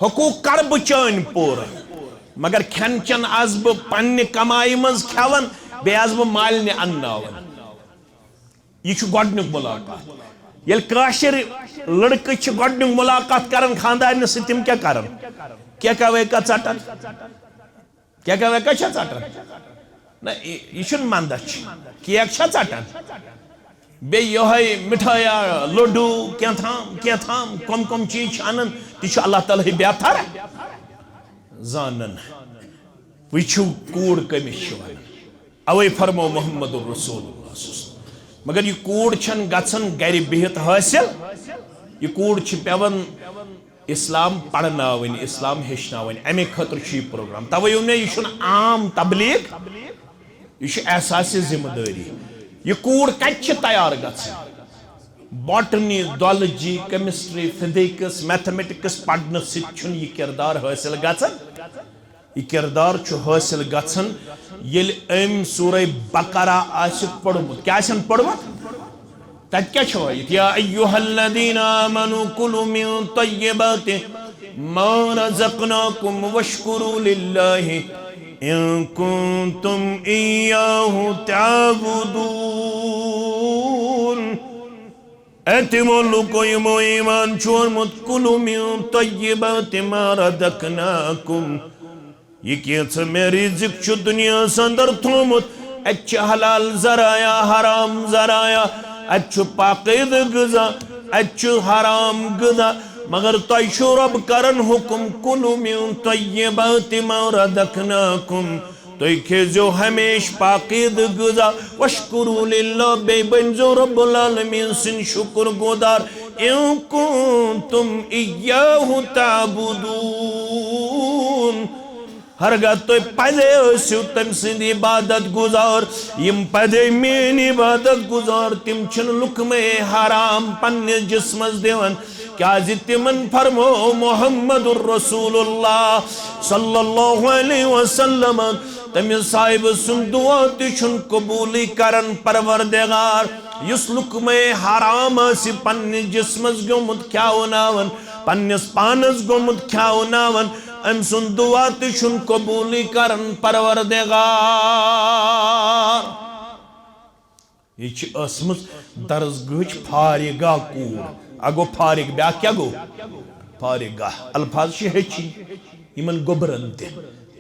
حقوق کرٕ بہٕ چٲنۍ پوٗرٕ، مگر کھٮ۪ن چٮ۪ن آسہٕ بہٕ پننہِ کمایہِ منٛز کھٮ۪وان، بیٚیہِ آسہٕ بہٕ مالنہِ انناوان۔ یہِ چھُ گۄڈٕنیُک ملاقات۔ ییٚلہِ کٲشِر لڑکہٕ چھِ گۄڈٕنیُک ملاقات کران خاندارنہِ سۭتۍ، تِم کیٛاہ کران؟ کیکا ویکا ژٹان؟ کیکا ویکا چھا ژٹان؟ نہ، یہِ، یہِ چھُنہٕ مندچھ۔ کیک چھا ژٹان؟ بیٚیہِ یِہوٚے مِٹھٲیا، لڈوٗ، کینٛہہ تام، کینٛہہ تام، کۄم کۄم چیٖز چھِ انان، تہِ چھُ اللہ تعالیٰ ہٕے بہتر زانان۔ وٕچھِو، کوٗر کٔمِس چھِ وَنان۔ اوے فرمو محمد رسول اللہ صلی اللہ علیہ وسلم۔ مگر یہِ کوٗر چھَنہٕ گژھان گرِ بِہِتھ حٲصِل۔ یہِ کوٗر چھِ پٮ۪وان اسلام پرناوٕنۍ، اسلام ہیٚچھناوٕنۍ۔ اَمے خٲطرٕ چھُ یہِ پروگرام۔ توے ووٚن مےٚ، یہِ چھُنہٕ عام تبلیغ، یہِ چھُ احساس ذمہ دٲری۔ یہِ کوٗر کَتہِ چھِ تیار گژھان؟ Botany, zoology, chemistry, physics, mathematics پرنہٕ سۭتۍ چھُنہٕ یہِ کردار حٲصِل گژھان۔ یہِ کردار چھُ حٲصِل گژھان ییٚلہِ أمۍ سورہ بقرہ آسہِ پوٚرمُت۔ کیٛاہ آسن پوٚرمُت؟ تَتہِ کیٛاہ چھُ وَنان؟ یا ایھا الذین آمنوا کلوا من طیبات ما رزقناکم واشکروا للہ ان کنتم ایاہ تعبدون۔ اے تِمو لوٗکو یِمو ایمان چھُ اوٚنمُت، کلوا من طیبات ما رزقناکم، یہِ کینٛژھا مےٚ رزق چھُ دُنیاہَس اندر تھوٚومُت، اَتہِ چھِ حلال ذرایع، حرام ذرایع، اَتہِ چھُ پاکیزٕ غذا، اَتہِ چھُ حرام غذا، مگر تۄہہِ چھُو رۄب کران حُکم، کلوا من طیبات ما رزقناکم، تُہۍ کھیزیو ہمیشہِ پاکیزٕ غذا، واشکروا للہ، بیٚیہِ بٔنزیو رب العالمین سٕنٛدۍ شُکر گُزار، ان کنتم ایاہ تعبدون۔ ہرگاہ تُہۍ پزے ٲسِو تٔمۍ سٕنٛدۍ عبادت گُزار، یِم پزے میٲنۍ عبادت گُزار، تِم چھِنہٕ لقمہ حرام پننِس جسمس دِوان، کیازِ تِمن فرمو محمد رسول اللہ صلی اللہ علیہ وسلم، تٔمِس صاحبہٕ سُنٛد دعا تہِ چھُنہٕ قبوٗلٕے کران پروردگار۔ یُس لقمہ حرام آسہِ پننِس جسمس گوٚمُت کھیاوناوان، پننِس پانس گوٚمُت کھیاوناوان، أمۍ سُنٛد دعا تہِ چھُنہٕ قبوٗلٕے کران پروردگار۔ یہِ چھِ ٲسمٕژ درسگاہٕچ فارغہ کوٗر۔ اَکھ گوٚو فارغ، بیٛاکھ کیٛاہ گوٚو؟ فارغہ۔ الفاظ چھِ ہیٚچھِنۍ یِمن گوٚبرن تہِ۔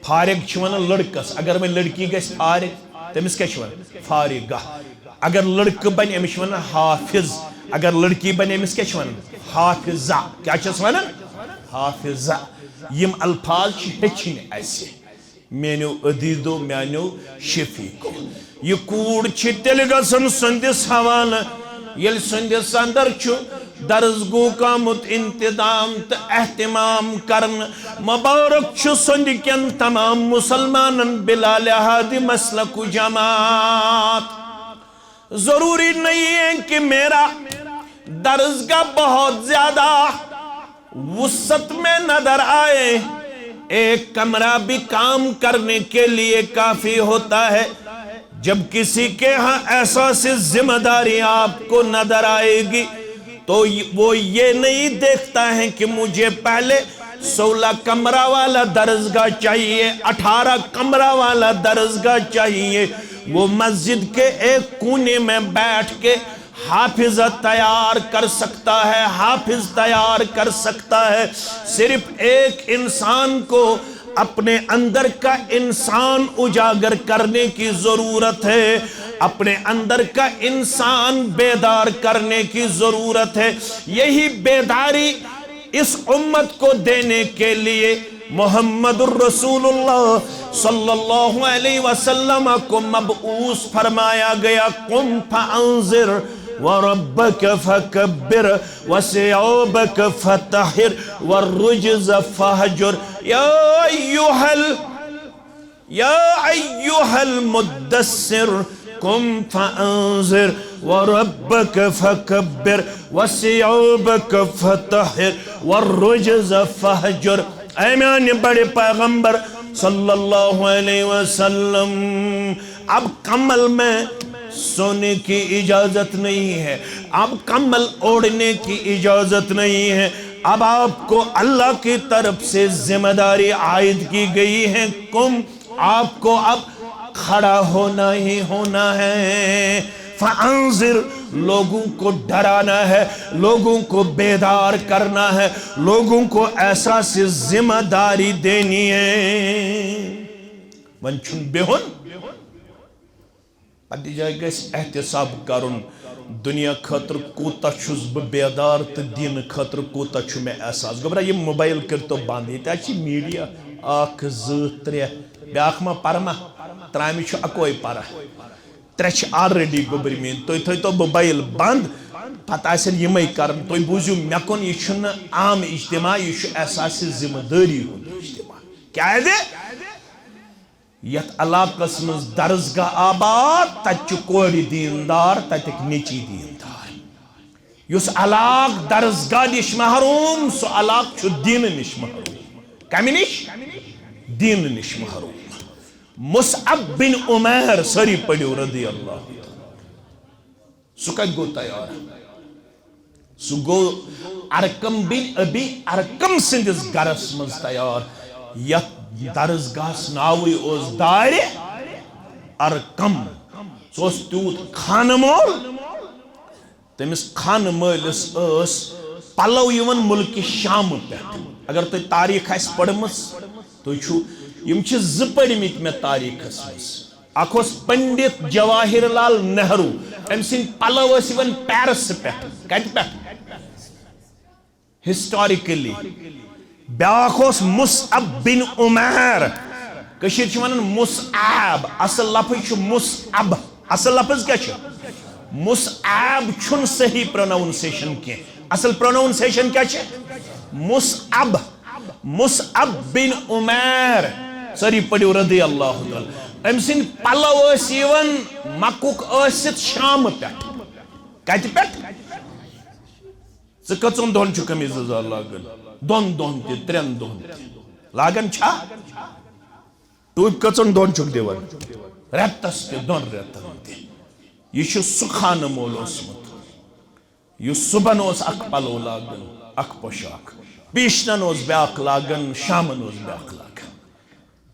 فارغ چھِ وَنان لٔڑکَس۔ اگر وۄنۍ لٔڑکی گژھِ فارغ، تٔمِس کیٛاہ چھِ وَنان؟ فارغہ۔ اگر لٔڑکہٕ بَنہِ، أمِس چھِ وَنان حافظ۔ اگر لٔڑکی بَنہِ، أمِس کیٛاہ چھِ وَنان؟ حافظہ۔ کیٛاہ چھِس وَنان؟ حافظہ۔ یِم الفاظ چھِ ہیٚچھِنۍ اَسہِ۔ میانیو عزیزو، میانیو شفیقو، یہِ کوٗر چھِ تیٚلہِ گژھان سٕنٛدِس حوالہٕ، ییٚلہِ سٕنٛدِس اندر چھُ درسگاہُک آمُت انتظام تہٕ اہتمام کرنہٕ۔ مبارک چھُ سٕنٛدِ کٮ۪ن تمام مسلمانن بلا لحاظ مسلک و جماعت۔ ضروری نہیں ہے کہ میرا درسگاہ بہت زیادہ وسعت میں نظر آئے، ایک کمرہ بھی کام کرنے کے لیے کافی ہوتا ہے۔ جب کسی کے ہاں احساس ذمہ داری آپ کو نظر آئے گی، تو وہ یہ نہیں دیکھتا ہے کہ مجھے پہلے سولہ کمرہ والا درسگاہ چاہیے، اٹھارہ کمرہ والا درسگاہ چاہیے۔ وہ مسجد کے ایک کونے میں بیٹھ کے حافظہ تیار کر سکتا ہے، حافظ تیار کر سکتا ہے۔ صرف ایک انسان کو اپنے اندر کا انسان اجاگر کرنے کی ضرورت ہے، اپنے اندر کا انسان بیدار کرنے کی ضرورت ہے۔ یہی بیداری اس امت کو دینے کے لیے محمد الرسول اللہ صلی اللہ علیہ وسلم کو مبعوث فرمایا گیا۔ قم فانذر وربك فكبر وثيابك فطهر والرجز فاهجر۔ یا ایھا ال-، یا ایھا المدثر قم فانذر وربك فكبر وثيابك فطهر والرجز فاهجر۔ اے میانہِ بڑے پیغمبر صلی اللہ علیہ وسلم، اب کمل میں سونے کی اجازت نہیں ہے، اب کمل اوڑھنے کی اجازت نہیں ہے۔ اب آپ کو اللہ کی طرف سے ذمہ داری عائد کی گئی ہے۔ قم، آپ کو اب کھڑا ہونا ہی ہونا ہے۔ فانذر، لوگوں کو ڈرانا ہے، لوگوں کو بیدار کرنا ہے، لوگوں کو احساس ذمہ داری دینی ہے۔ وۄنۍ چھُنہٕ بِہُن، پننہِ جایہِ گژھِ احتساب کرُن، دُنیا خٲطرٕ کوٗتاہ چھُس بہٕ بیدار تہٕ دیٖنہٕ خٲطرٕ کوٗتاہ چھُ مےٚ احساس۔ گوٚبرا، یِم موبایل کٔرۍتو بنٛد، ییٚتہِ حظ چھِ میٖڈیا اکھ، زٕ، ترٛےٚ، بیٛاکھ ما پرٕ ما؟ ترٛامہِ چھُ اکوے پرٕ۔ ترٛےٚ چھِ already گوٚبرۍ میٛٲنۍ۔ تُہۍ تھٲیتو موبایل بنٛد، پتہٕ آسن یِمے کران۔ تُہۍ بوٗزِو مےٚ کُن، یہِ چھُنہٕ عام اجتماع، یہِ چھُ احساس ذمہ دٲری ہُنٛد اجتماع۔ کیٛازِ؟ یتھ علاقس منٛز درسگاہ آباد، تتہِ چھِ کورِ دیندار، تتیُک نیٚچی دیندار۔ یُس علاقہٕ درسگاہ نِش محروم، سُہ علاقہٕ چھُ دیٖنہٕ نِش محروم۔ کمہِ نِش؟ دیٖنہٕ نِش محروم۔ مصعب بن عمیر، سٲری پٔرِو، رضی اللہ تعالیٰ۔ سُہ کتہِ گوٚو تیار؟ سُہ گوٚو ارقم بن ابی ارقم سٕنٛدِس گرس منٛز تیار، یتھ درسگاہس ناوٕے اوس دارِ ارقم۔ سُہ اوس تیوٗت خانہٕ مول۔ تٔمِس خانہٕ مٲلِس ٲس پلو یِوان مُلکہِ شامہٕ پٮ۪ٹھ۔ اگر تۄہہِ تاریخ آسہِ پٔرمٕژ، تُہۍ چھِو، یِم چھِ زٕ پٔرمٕتۍ مےٚ تاریخس منٛز۔ اکھ اوس پنڈت جواہر لال نہرو، أمۍ سٕنٛدۍ پلو ٲسۍ یِوان پیرس پٮ۪ٹھ۔ کتہِ پٮ۪ٹھ؟ ہسٹوریکلی۔ بیٛاکھ اوس مصعب بن عمیر۔ کٔشیٖرِ چھِ ونان مصعب، اصل لفظ چھُ مصعب۔ اصل لفظ کیٛاہ چھُ؟ مصعب چھُنہٕ صحیح پروناؤنسیشن کینٛہہ۔ اصل پروناؤنسیشن کیٛاہ چھِ؟ مصعب۔ مصعب بن عمیر۔ سٲری پٔرِو، رضی اللہ تعالیٰ۔ أمۍ سٕنٛدۍ پلو ٲسۍ یِوان مکُک ٲسِتھ شامہٕ پٮ۪ٹھ۔ کتہِ پٮ۪ٹھ؟ ژٕ کٔژن دۄہن چھُکھ قمیٖض یزار لاگان؟ دۄن دۄہن تہِ، ترٛٮ۪ن دۄہن تہِ۔ لاگان چھا؟ ٹوٗپۍ کٔژن دۄہن چھُکھ دِوان؟ رٮ۪تس تہِ، دۄن رٮ۪تن تہِ۔ یہِ چھُ سُہ خانہٕ مول اوسمُت، یُس صُبحن اوس اکھ پلو لاگان، اکھ پوشاک، پیٖشنن اوس بیٛاکھ لاگان، شامن اوس بیٛاکھ لاگان۔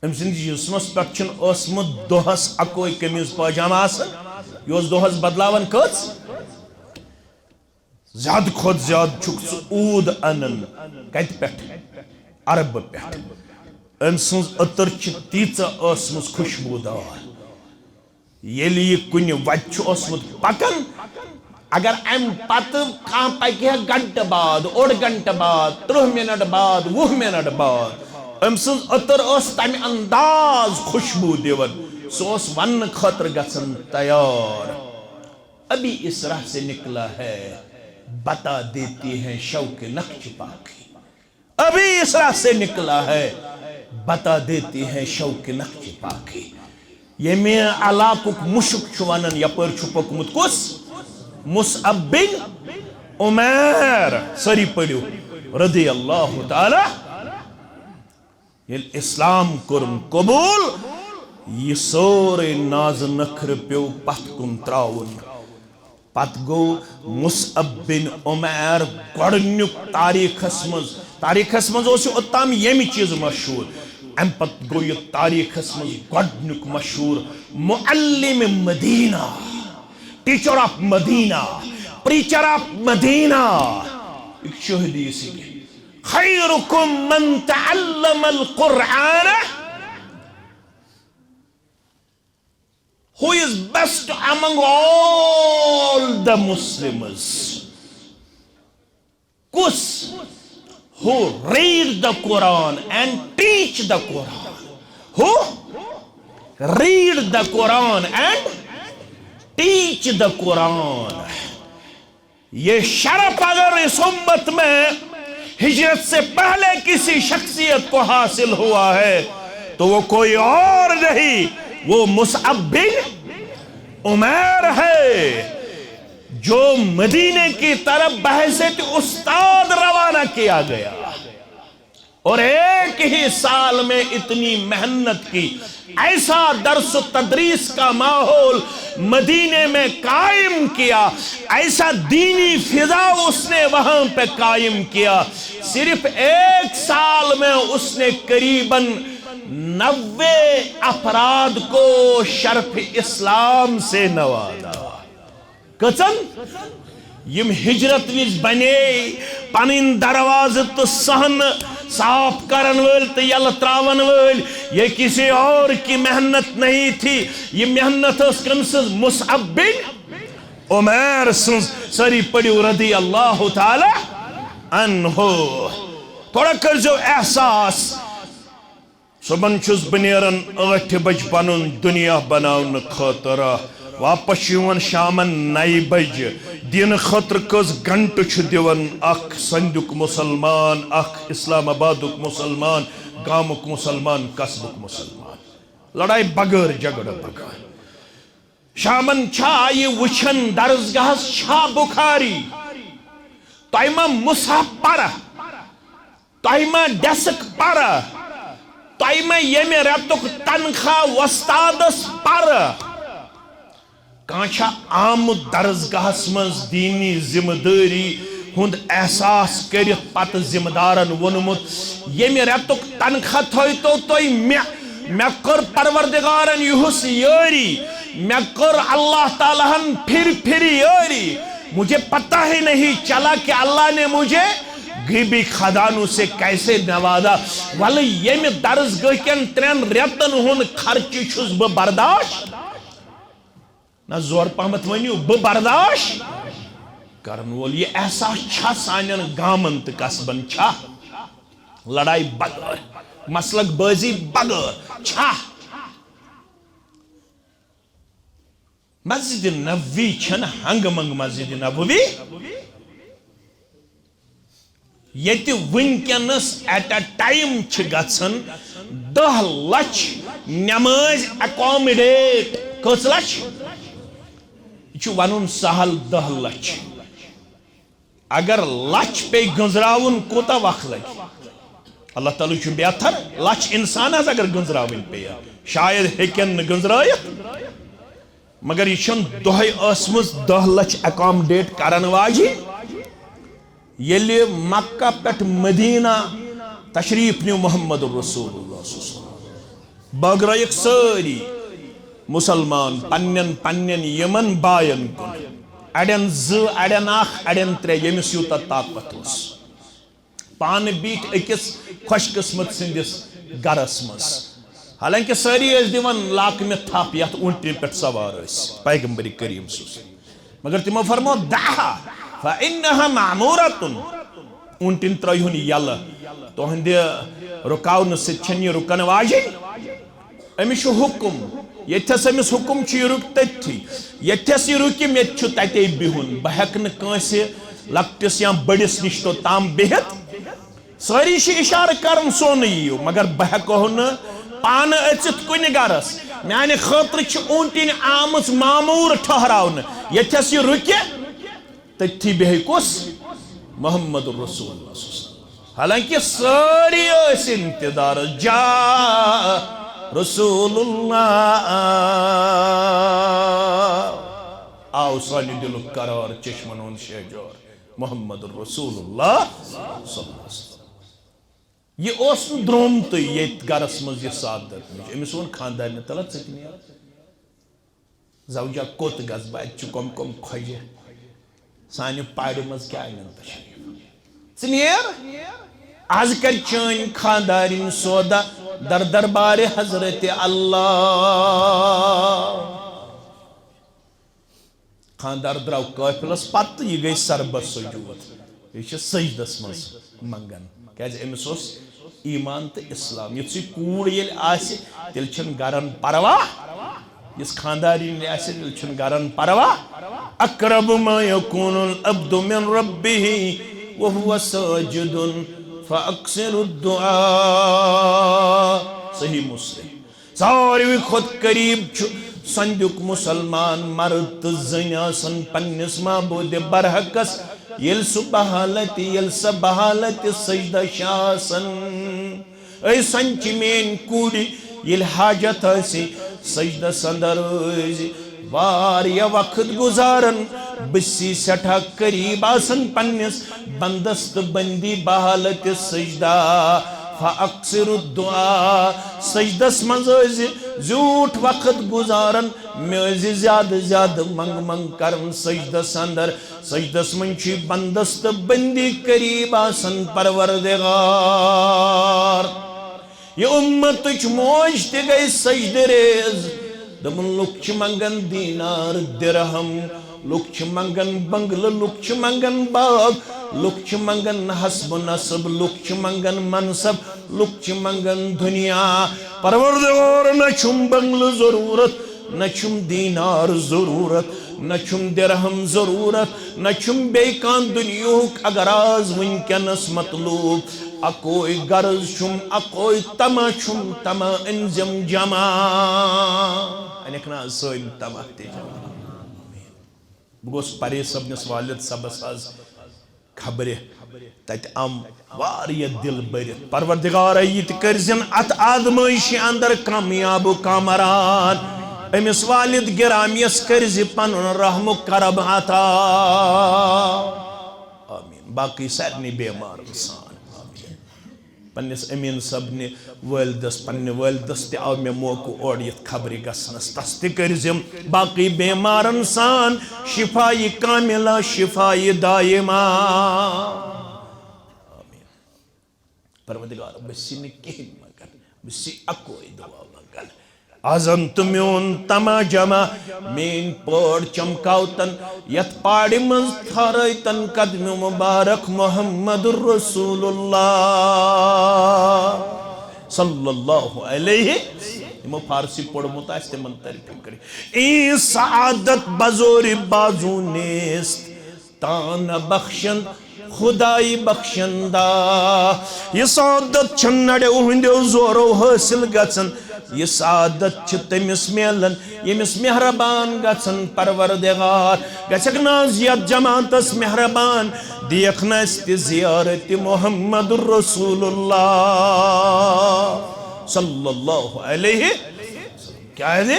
أمۍ سٕنٛدِس جسمس پٮ۪ٹھ چھُنہٕ اوسمُت دۄہس اکوے قمیٖض پاجامہٕ آسان۔ یہِ اوس دۄہس بدلاوان کٔژ؟ زیادٕ کھۄتہٕ زیادٕ چھُکھ ژٕ اوٗد انان۔ کتہِ پٮ۪ٹھ؟ عربہٕ پٮ۪ٹھ۔ أمۍ سٕنٛز عطر چھِ تیٖژاہ ٲسمٕژ خوشبوٗدار۔ ییٚلہِ یہِ کُنہِ وتہِ چھُ اوسمُت پکان، اگر امہِ پتہٕ کانٛہہ پکہِ ہا گھنٹہٕ بعد، اوٚڑ گھنٹہٕ بعد، ترٕٛہ منٹ بعد، وُہ منٹ بعد، أمۍ سٕنٛز عطر ٲس تمہِ انداز خوشبوٗ دِوان، سُہ اوس وننہٕ خٲطرٕ گژھان تیار۔ ابھی اس راہ سے نکلا ہے، بتا دیتی ہے شوق نقش پاکی۔ ابھی اس راہ سے نکلا ہے، بتا دیتی ہے شوق نقش پاکی۔ ییٚمہِ علاقُک مُشُک چھُ ونان، یپٲرۍ چھُ پوٚکمُت کُس؟ مصعب بن عمیر۔ سٲری پٔرِو، رضی اللہ تعالیٰ۔ ییٚلہِ اسلام کوٚرُن قبوٗل، یہِ سورُے نازٕ نخرٕ پیوٚو پتھ کُن ترٛاوُن۔ پتہٕ گوٚو مصعب بن عمیر گۄڈٕنیُک تاریخس منٛز، تاریخس منٛز اوس یہِ اوٚتام ییٚمہِ چیٖزٕ مشہوٗر، امہِ پتہٕ گوٚو یہِ تاریخس منٛز گۄڈٕنیُک مشہوٗر معلم مدینہ، teacher of Medina, preacher of مدینہ۔ یہِ چھُ حدیث کہِ، خیرکم من تعلم القرآن۔ Who is best among all the Muslims? کُس؟ Who read the Quran and teach the Quran? Who read the Quran and teach the Quran? یہ شرف اگر اس امت میں ہجرت سے پہلے کسی شخصیت کو حاصل ہوا ہے تو وہ کوئی اور نہیں، وہ مصعب بن عمیر ہے، جو مدینے کی طرف بحیثیت استاد روانہ کیا گیا۔ اور ایک ہی سال میں اتنی محنت کی، ایسا درس و تدریس کا ماحول مدینے میں قائم کیا، ایسا دینی فضا اس نے وہاں پہ قائم کیا۔ صرف ایک سال میں اس نے قریباً نوے افراد کو شرف اسلام سے نوازا۔ کٔژن؟ یِم ہجرت وِزِ بنے پنٕنۍ دروازٕ تہٕ صحنہٕ صاف کرن وٲلۍ تہٕ یلہٕ تراون وٲلۍ۔ یہ کسی اور کی محنت نہیں تھی، یہ محنت ٲس کٔمۍ سٕنٛز؟ مصعب بن عمیر سٕنٛز۔ سٲری پٔرِو رضی اللہ تعالیٰ عنہ۔ تھوڑا کٔرزیو احساس۔ صبحن چھُس بہٕ نیران ٲٹھِ بجہِ پنُن دُنیا بناونہٕ خٲطرٕ۔ واپس چھُ یِوان شامن نَیہِ بجہِ۔ دینہٕ خٲطرٕ کٔژ گھنٹہٕ چھُ دِوان اکھ سندُک مُسلمان، اکھ اسلام آبادُک مُسلمان، گامُک مُسلمان، قصبُک مُسلمان؟ لڑایہِ بغٲر، جھگڑٕ بغٲر۔ شامن چھا یہِ وٕچھان درسگاہس چھا بخاری؟ تۄہہِ ما مصحف پرٕ؟ تۄہہِ ما ڈیسک پرٕ؟ تۄہہِ ما ییٚمہِ رٮ۪تُک تنخواہ وۄستادس پرٕ؟ کانٛہہ چھا آمُت درسگاہس منٛز دینی ذمہٕ دٲری ہُنٛد احساس کٔرِتھ پتہٕ ذمہٕ دارن ووٚنمُت، "ییٚمہِ رٮ۪تُک تنخواہ تھٲوتو تُہۍ مےٚ، مےٚ کٔر پروردگارن یُہُس یٲری، مےٚ کٔر اللہ تعالیٰ ہن پھِرِ پھِرِ یٲری، مجھے پتہ ہی نہیں چلا کہ اللہ نے مجھے غیبی خزانوں سے کیسے نوازا۔" ولہٕ ییٚمہِ درسگاہ کٮ۪ن ترٛٮ۪ن رٮ۪تن ہُنٛد خرچہٕ چھُس بہٕ برداشت نہ، زور پہمتھ ؤنِو، بہٕ برداش کرن وول۔ یہِ احساس چھا سانٮ۪ن گامن تہٕ قصبن؟ چھا؟ لڑایہِ بغٲر، مسلک بٲزی بغٲر چھا؟ مسجد نبوی چھنہٕ ہنگہٕ منگہٕ مسجد نبوی۔ ییٚتہِ وٕنکیٚنَس at a time چھِ گژھان دَہ لَچھ نمٲز accommodate۔ کٔژ لَچھ؟ یہِ چھُ وَنُن سہل، دَہ لَچھ۔ اگر لَچھ پیٚیہِ گٔنٛزراوُن، کوٗتاہ وقت لَگہِ؟ اللہ تعالیٰ چھُ بہتر، لَچھ اِنسان حظ اگر گٔنٛزراوٕنۍ پیٚیہِ، شاید ہیٚکن نہٕ گٔنٛزرٲیِتھ۔ مگر یہِ چھَنہٕ دۄہَے ٲسمٕژ دَہ لَچھ accommodate کرن واجِنۍ، ییٚلہِ مکہ پٮ۪ٹھ مدینہ تشریف نیو محمد رسول اللہ صلی اللہ علیہ وسلم۔ بٲگرٲیِکھ سٲری مسلمان پننٮ۪ن پننٮ۪ن یِمن باین کُن، اڑٮ۪ن زٕ، اڑٮ۪ن اکھ، اڑٮ۪ن ترٛےٚ، ییٚمِس یوٗتاہ طاقت اوس۔ پانہٕ بیٖٹھۍ أکِس خۄش قٕسمت سٕنٛدِس گرس منٛز۔ حالانکہ سٲری ٲسۍ دِوان لاکمہِ تھپھ یتھ اوٗنٹنہِ پٮ۪ٹھ سوار ٲسۍ پیغمبر کریم صلی اللہ علیہ وسلم۔ مگر تِمو فرموو، "دعها فإنها معمورة۔" اوٗنٹنۍ ترٲیہُن یلہٕ، تُہنٛدِ رُکاونہٕ سۭتۍ چھنہٕ یہِ رُکن واجِنۍ۔ أمِس چھُ حُکُم، ییٚتھس أمِس حُکُم چھُ، یہِ رُکہِ تٔتھی۔ ییٚتھس یہِ رُکہِ، مےٚ تہِ چھُ تَتے بِہُن۔ بہٕ ہٮ۪کہٕ نہٕ کٲنٛسہِ لۄکٹِس یا بٔڑِس نِش توٚتام بِہِتھ۔ سٲری چھِ اِشارٕ کران، "سون یِیِو"، مگر بہٕ ہٮ۪کو نہٕ پانہٕ أژِتھ کُنہِ گرس۔ میانہِ خٲطرٕ چھِ اوٗنٹِنۍ آمٕژ معموٗر ٹھہراونہٕ۔ ییٚتھس یہِ رُکہِ، تٔتھی بیٚہہِ کُس؟ محمد رسول اللہ صلی اللہ علیہ وسلم۔ حالانکہ سٲری ٲسۍ انتظار، جاء رسول اللہ، آو سانہِ دِلُک قرار، چشمن ہُنٛد شہجار محمد رسول اللہ صلی اللہ علیہ وسلم۔ یہِ اوس نہٕ درٛومتُے ییٚتہِ گرس منٛز یہِ سادت نِش۔ أمِس ووٚن خانٛدارنہِ، "تلہ ژٕ تہِ نیر۔" زوجہ، کوٚت گژھٕ بہٕ؟ اَتہِ چھُ کۄم کۄم خۄجہِ۔ سانہِ پارِ منٛز کیٛاہ اَنَن تشریٖف؟ ژٕ نیر۔ از کَرِ چٲنۍ خانٛدارِنۍ سودا در دربارِ حضرت اللہ۔ خانٛدار درٛاو قٲفلَس پَتہٕ تہٕ یہِ گٔے سربت سجود۔ یہِ چھِ سجدَس منٛز منٛگان۔ کیٛازِ أمِس اوس ایمان تہٕ اسلام۔ یُتھُے کوٗر ییٚلہِ آسہِ، تیٚلہِ چھُنہٕ گرن پروا۔ یُس خانٛدارِنۍ آسہِ، تیٚلہِ چھُنہٕ گرن پروا۔ اقرب ما یکون العبد من ربه وهو ساجد فاکثر الدعاء۔ صحیح مسلم۔ ساروی کھۄتہٕ قریب چھُ سندیُک مسلمان مرد تہٕ زٔنۍ آسان پننِس معبود برحقس، ییٚلہِ سُہ بحالت، ییٚلہِ سۄ بحالت سجدہ چھِ آسان۔ اے سنچہِ میٲنۍ کوٗرِ، ییٚلہِ حاجت آسہِ، سجدس اندر ٲسۍ واریاہ وقت گُزاران، بہٕ چھُس سٮ۪ٹھاہ قریب آسان پننِس بندس تہٕ بندی بحالت سجدہ۔ فاکثر الدعاء، سجدس منٛز ٲسۍ زیوٗٹھ وقت گُزاران، مےٚ ٲسۍ زیادٕ زیادٕ منٛگ منٛگ کران سجدس اندر۔ سجدس منٛز چھُ بندس تہٕ بندی قریب آسان پروردگار۔ یہِ اُمتٕچ موج تہِ گٔے سجدٕ ریز۔ دوٚپُن، لُکھ چھِ منٛگان دینار درہم، لُکھ چھِ منٛگان بنگلہٕ، لُکھ چھِ منٛگان باغ، لُکھ چھِ منٛگان حسب و نسب، لُکھ چھِ منٛگان منصب، لُکھ چھِ منٛگان دُنیا۔ پروردگار، نہ چھُم بنگلہٕ ضروٗرت، نہ چھُم دینار ضروٗرت، نہ چھُم درہم ضروٗرت، نہ چھُم بیٚیہِ کانٛہہ دُنیاہُک اغراض وٕنکیٚنس مطلوب۔ اکوے غرض چھُم، اکوے طمع چھُم، طمع أنزم جمع۔ انکھ نہ سٲنۍ طمع تہِ جمع۔ بہٕ گوس پرے صٲبنِس والد صٲبس از خبرِ، تتہِ آم واریاہ دل بٔرِتھ، پروردگارا، یہِ تہِ کٔرزٮ۪ن اتھ آزمٲیشہِ اندر کامیاب و کامران۔ أمِس والد گرامیس کٔرزِ پنُن رحم و کرم عطا۔ آمین۔ باقی سارنٕے بیمارن سان۔ آمین۔ پننِس امین صٲبنہِ والدس، پننہِ والدس تہِ آو مےٚ موقعہٕ اورٕ یِتھ خبرِ گژھنس، تس تہِ کٔرزٮ۪م باقی بیمارن سان شفایہِ کاملہ، شفایہِ دائمہ۔ آمین۔ پروردگار، بہٕ چھُس نہٕ کِہیٖنۍ منٛگان، بہٕ چھُس اکوے دعا منٛگان۔ ازن تہٕ میون تما جمع، میٲنۍ پٲڑ چمکاوتن، یتھ پاڑِ منٛز تھٲرٲوتن قدمِ مبارک محمد رسول اللہ صلی اللہ علیہ۔ یِمو فارسی پوٚرمُت آسہِ، تِمن ترِ فِکرِ۔ ای سعادت بزور بازو نیست، تان بخشن خدای بخشندہ۔ یہِ سعادت چھنہٕ نڑیو ہٕنٛدیو زورو حٲصِل گژھان۔ یہِ سعادت چھِ تٔمِس میلان، ییٚمِس مہربان گژھان پروردگار۔ گژھکھ نہ حظ یتھ جماعتس مہربان، دیکھ نہ اسہِ تہِ زیارت محمد رسول اللہ صلی اللہ علیہ۔ کیازِ؟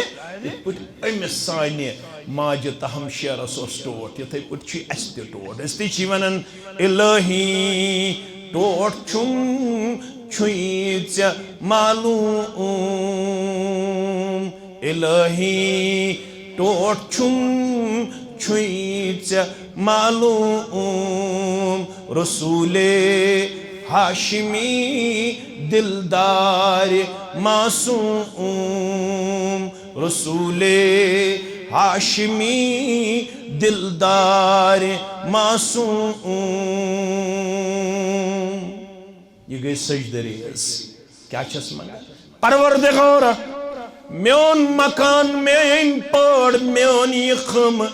یِتھ پٲٹھۍ أمِس سانہِ ماجہِ تہٕ ہمشیرس اوس ٹوٹھ، یِتھے پٲٹھۍ چھُ اَسہِ تہِ ٹوٹھ۔ أسۍ تہِ چھِ وَنان، الہی ٹوٹھ چھُم چھُے ژےٚ معلوم، الہی ٹوٹھ چھُم چھُے ژےٚ معلوم، رسول ہاشمی دلدار معصوم، رسول ہاشمی دلدار معصوم۔ یہِ گٔے سجدٕ ریز۔ کیٛاہ چھَس منٛگان؟ پروردگارا، میون مکان، میٲنۍ پٲڑ، میون یہِ خٲمہٕ،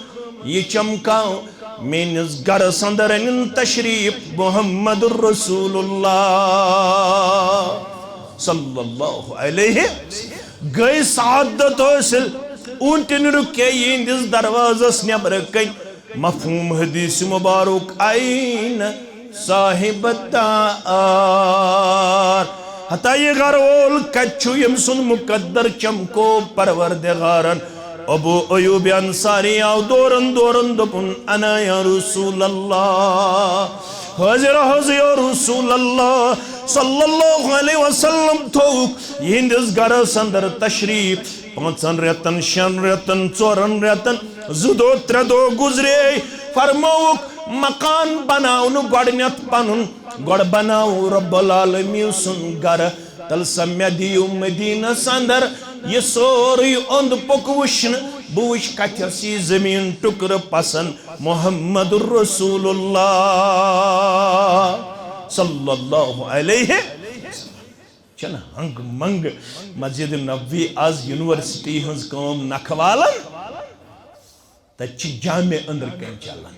یہِ چمکاو میٲنِس گرس اندر أنِن تشریف محمد رسول اللہ صلی اللہ علیہ۔ گٔے سعادت حٲصِل۔ اوٗنٹِن رُکے یِہنٛدِس دروازس نٮ۪برٕ کنۍ۔ مفہوم حدیث مبارک، عین صاحب دار۔ ہتا یہِ گھر وول کتہِ چھُ، ییٚمۍ سُنٛد مقدر چمکو پروردگارن؟ ابو ایوب انصاری آو دورن دورن، دوٚپُن، انا یا رسول اللہ، حاضر حاضر یا رسول اللہ صلی اللہ علیہ وسلم۔ تھوٚوُکھ یِہنٛدِس گرس اندر تشریف۔ پانٛژن رٮ۪تن، شٮ۪ن رٮ۪تن، ژورن رٮ۪تن، زٕ دۄہ، ترٛےٚ دۄہ گُزرے۔ فرمووُکھ، مکان بناونہٕ گۄڈٕنٮ۪تھ پنُن، گۄڈٕ بناوو رب العالمین سُنٛد گرٕ۔ تلہٕ سا مےٚ دِیِو مدینس اندر یہِ سورُے اوٚنٛد پوٚک وٕچھنہٕ، بہٕ وٕچھِ کتھس یہِ زٔمیٖن ٹُکرٕ پسند۔ محمد رسول اللہ صلی اللہ علیہ۔ چھنہٕ ہنگ منگ مسجد نبوی از یونیورسٹی ہٕنٛز کٲم نکھٕ والان؟ تتہِ چھِ جامع أنٛدرٕ کنۍ چلان،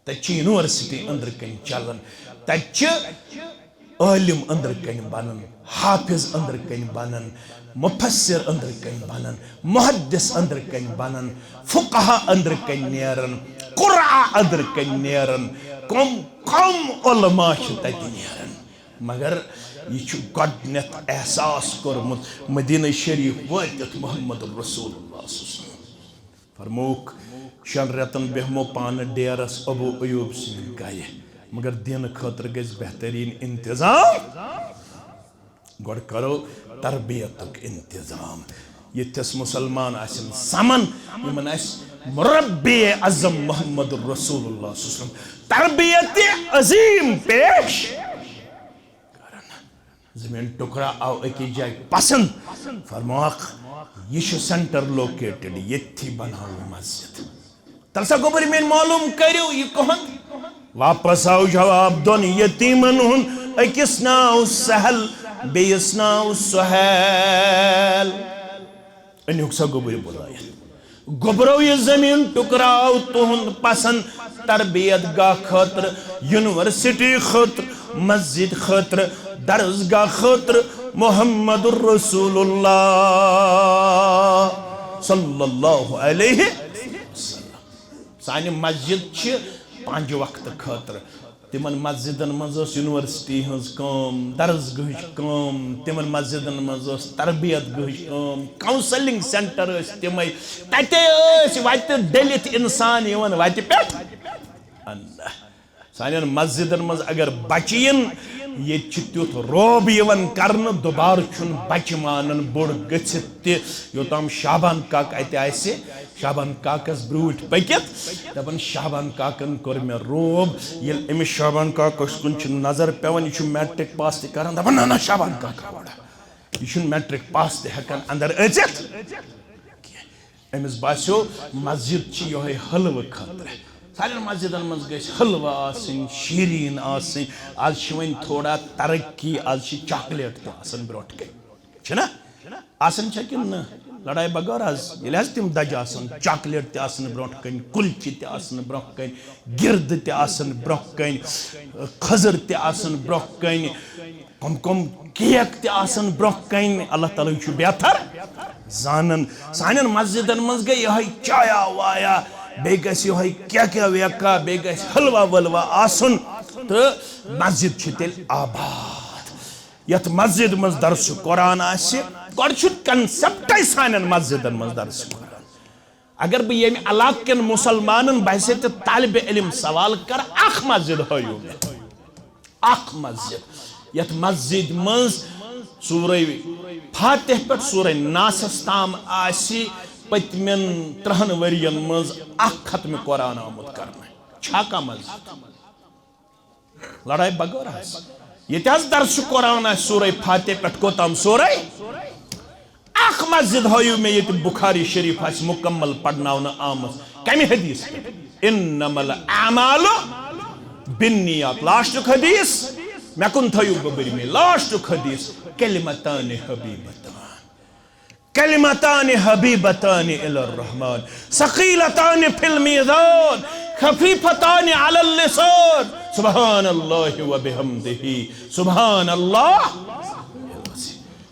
تتہِ چھِ یونیورسٹی أنٛدرٕ کنۍ چلان، تتہِ چھِ عٲلم أنٛدرٕ کنۍ بنان، حافظ أنٛدرٕ کنۍ بنان، مفسر أنٛدرٕ کنۍ بنان، محدث أنٛدرٕ کنۍ بنان، فقہا أنٛدرٕ کنۍ نیران، قراء أنٛدرٕ کنۍ نیران، کم کم علماء چھِ تتہِ نیران۔ مگر یہِ چھُ گۄڈٕنیتھ احساس کوٚرمُت مدینہ شریف وٲتِتھ محمد رسول اللہ صلی اللہ علیہ وسلم۔ فرمووُکھ، شٮ۪ن رٮ۪تن بیہمو پانہٕ ڈیرس ابو ایوب سٕنٛدِ گرِ، مگر دینہٕ خٲطرٕ گژھِ بہتریٖن انتظام۔ گۄڈٕ کرو تربیتُک انتظام۔ ییٚتھس مسلمان آسن سمن، یِمن آسہِ مربی اعظم محمد رسول اللہ صلی اللہ علیہ وسلم تربیت عظیم پیش۔ زمین ٹکرا آو أکِس جایہِ پسند، فرموکھ، یہِ چھُ سینٹر لوکیٹڈ، ییٚتھی بناوو مسجد۔ تلسا گوٚبُر میٲنۍ معلوم کٔرِو یہِ کُہُنٛد۔ واپس آو جواب دۄن یتیٖمن ہُنٛد، أکِس ناو سہل، بیٚیِس ناو سہیل۔ أنِوکھ سا گوٚبُر بُلٲیِتھ۔ گوٚبرو، یہِ زٔمیٖن ٹُکراو تُہُنٛد پسنٛد تربیت گاہ خٲطرٕ، یونیورسٹی خٲطرٕ، مسجد خٲطرٕ، درس گاہ خٲطرٕ، محمد رسول اللہ صلی اللہ علیہ وسلم۔ سانہِ مسجد چھِ پنٛجہِ وقتہٕ خٲطرٕ۔ تِمن مسجدن منٛز ٲس یونیورسٹی ہٕنٛز کٲم، درس گاہٕچ کٲم، تِمن مسجدن منٛز ٲس تربیت گاہٕچ کٲم، کاؤنسلنگ سینٹر ٲسۍ تِمے۔ تتے ٲسۍ وتہِ ڈٔلِتھ انسان یِوان وتہِ پٮ۪ٹھ۔ اللہ۔ سانٮ۪ن مسجدن منٛز اگر بچہِ یِن، ییٚتہِ چھُ تیُتھ رعب یِوان کرنہٕ، دُبارٕ چھُنہٕ بچہِ مانان بوٚڑ گٔژھِتھ تہِ۔ یوٚتام شابان کاک اتہِ آسہِ، شابان کاکس برٛونٛٹھ پٔکِتھ دپان، "شابان کاکن کوٚر مےٚ رعب۔" ییٚلہِ أمِس شابان کاکس کُن چھِ نظر پٮ۪وان، یہِ چھُ میٹرک پاس تہِ کران، دپان، "نہ، نہ، شابان کاکا وڑا، یہِ چھُنہٕ میٹرک پاس تہِ ہٮ۪کان اندر أژِتھ کینٛہہ۔" أمِس باسیو، مسجد چھِ یِہوٚے حلوٕ خٲطرٕ۔ سانٮ۪ن مسجدن منٛز گژھِ حلوٕ آسٕنۍ، شیٖریٖن آسٕنۍ۔ آز چھِ وۄنۍ تھوڑا ترقی، آز چھِ چاکلیٹ تہِ آسان برٛونٛٹھ کَنہِ۔ چھِنہ؟ آسان چھا کِنہٕ نہ؟ لڑایہِ بغٲر حظ۔ ییٚلہِ حظ تِم دَجہِ آسان، چاکلیٹ تہِ آسان برٛونٛٹھ کَنہِ، کُلچہِ تہِ آسان برٛونٛٹھ کَنہِ، گِردٕ تہِ آسان برٛونٛٹھ کَنہِ، خٔزٕر تہِ آسان برٛونٛٹھ کَنہِ، کم کم کیک تہِ آسان برٛونٛہہ کنہِ، اللہ تعالیٰ چھُ بہتر زانان۔ سانٮ۪ن مسجدن منٛز گٔے یِہوٚے چایا وایا، بیٚیہِ گژھِ یِہوٚے کیکہ ویکہ، بیٚیہِ گژھِ حلوہ ولوہ آسُن، تہٕ مسجد چھِ تیٚلہِ آباد۔ یتھ مسجد منٛز درس قرآن آسہِ، گۄڈٕ چھُ concept ے سانٮ۪ن مسجدن منٛز درس قرآن۔ اگر بہٕ ییٚمہِ علاقہٕ کٮ۪ن مُسلمانن باسہِ تہٕ طالبِ علم سوال کرٕ، اکھ مسجد ہٲیِو مےٚ، اکھ مسجد، یتھ مسجد منٛز سورہ فاتح پٮ۪ٹھ سورہ ناسس تام آسہِ پٔتمٮ۪ن ترٛہن ؤرین منٛز اکھ ختمِ قرآن آمُت کرنہٕ۔ چھا کانٛہہ مسجد؟ لڑایہِ بغٲر حظ۔ ییٚتہِ حظ درس قرآن آسہِ سورہ فاتح پٮ۪ٹھ کوٚتام؟ سورہ۔ اکھ مسجد ہٲیِو مےٚ ییٚتہِ بخاری شریف آسہِ مکمل پرناونہٕ آمٕژ۔ کمہِ حدیث پٮ۪ٹھ؟ انما الاعمال بالنیات۔ لاسٹُک حدیث۔ مےٚ کُن تھٲیِو گوٚبرۍ مے۔ لاسٹُک حدیث۔ کلمتان حبیبتان۔ کلمتان حبیبتان الی الرحمن، ثقیلتان فی المیزان، خفیفتان علی اللسان، سبحان اللہ و بحمدہ، سبحان اللہ۔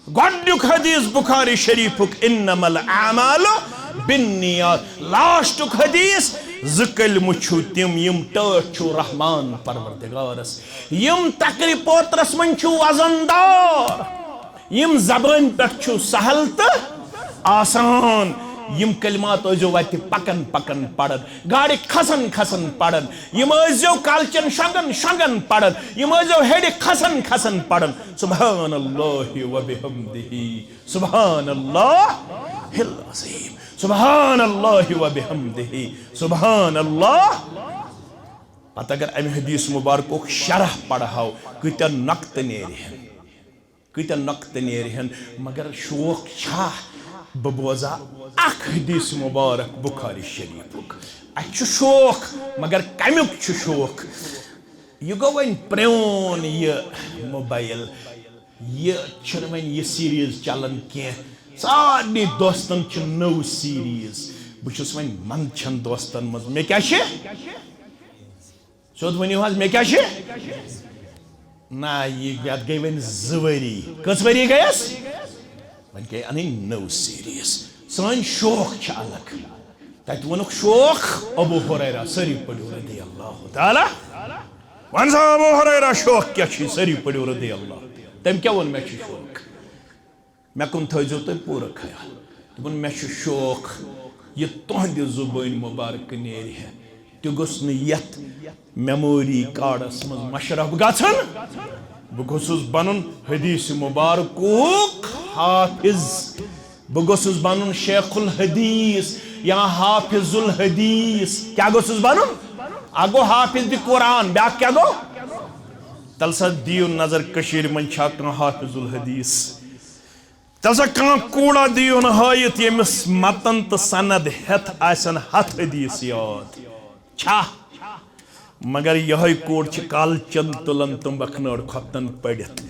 گۄڈنیُک حدیث بخاری شریفُک، انما الاعمال بالنیات۔ لاسٹُک حدیث، زٕ کلمہٕ چھِو تِم، یِم ٹٲٹھۍ چھِو رحمان پروردگارس، یِم تکرِ پوترس منٛز چھِو وزن دار۔ یِم زبٲنۍ پٮ۪ٹھ چھُ سہل تہٕ آسان۔ یِم کلمات ٲسۍزیو وتہِ پکان پکان پران، گاڑِ کھسان کھسان پران۔ یِم ٲسۍزیو کالچن شۄنگان شۄنگان پران۔ یِم ٲسۍزیو ہیٚرِ کھسان کھسان پران۔ سبحان اللہ و بحمدہ، سبحان اللہ العظیم، سبحان اللہ و بحمدہ، سبحان اللہ۔ پتہٕ اگر امہِ حدیث مبارکُک شرح پرہو، کۭتیاہ نۄقطہٕ نیرِ ہن۔ کۭتیاہ نۄقطہٕ نیرِ ہن، مگر شوق چھا بہٕ بوزا اکھ حدیث مبارک بخاری شریفُک؟ اسہِ چھُ شوق، مگر کمیُک چھُ شوق؟ یہِ گوٚو وۄنۍ پرٛون یہِ موبایل، یہِ چھُنہٕ وۄنۍ یہِ سیریز چلان کینٛہہ۔ سارنٕے دوستن چھِ نٔو سیریز۔ بہٕ چھُس وۄنۍ منٛدچھان دوستن منٛز، مےٚ کیٛاہ چھِ؟ سیوٚد ؤنِو حظ، مےٚ کیٛاہ چھِ؟ نہ، یہِ، یَتھ گٔے وۄنۍ زٕ ؤری۔ کٔژ ؤری گٔیَس؟ وۄنۍ گٔے اَنٕنۍ نٔو سیریز۔ سٲنۍ شوق چھِ الگ۔ تَتہِ ووٚنُکھ شوق ابو ہریرہ، سٲری پٔرِو رضی اللہ تعالیٰ۔ وَن سا ابو ہریرہ، شوق کیٛاہ چھُے؟ سٲری پٔرِو رضی اللہ۔ تٔمۍ کیٛاہ ووٚن، مےٚ چھُ شوق؟ مےٚ کُن تھٲیزیو تُہۍ پوٗرٕ خیال۔ دوٚپُن، مےٚ چھُ شوق، یہِ تُہنٛدِ زُبٲنۍ مُبارکہٕ نیرِ ہے، تہِ گوٚژھ نہٕ یَتھ میموری کارڈس منٛز مشرف گژھُن۔ بہٕ گوٚژھُس بنُن حدیث مُبارکُک حافظ۔ بہٕ گوٚژھُس بنُن شیخ الحدیث یا حافظ الحدیث۔ کیٛاہ گوٚژھُس بنُن؟ اکھ گوٚو حافظ قرآن، بیٛاکھ کیٛاہ گوٚو؟ تَلہٕ سا دِیِو نظر، کٔشیٖرِ منٛز چھا کانٛہہ حافظ الحدیث؟ تَلہٕ سا کانٛہہ کوٗرا دِیِو نہٕ ہٲیِتھ، ییٚمِس متن تہٕ سند ہٮ۪تھ آسن ہتھ حدیث یاد۔ چھا؟ مگر یِہوٚے کوٗر چھِ کالچن تُلان تُمبکھ نٲر خۄفتن پٔرِتھ۔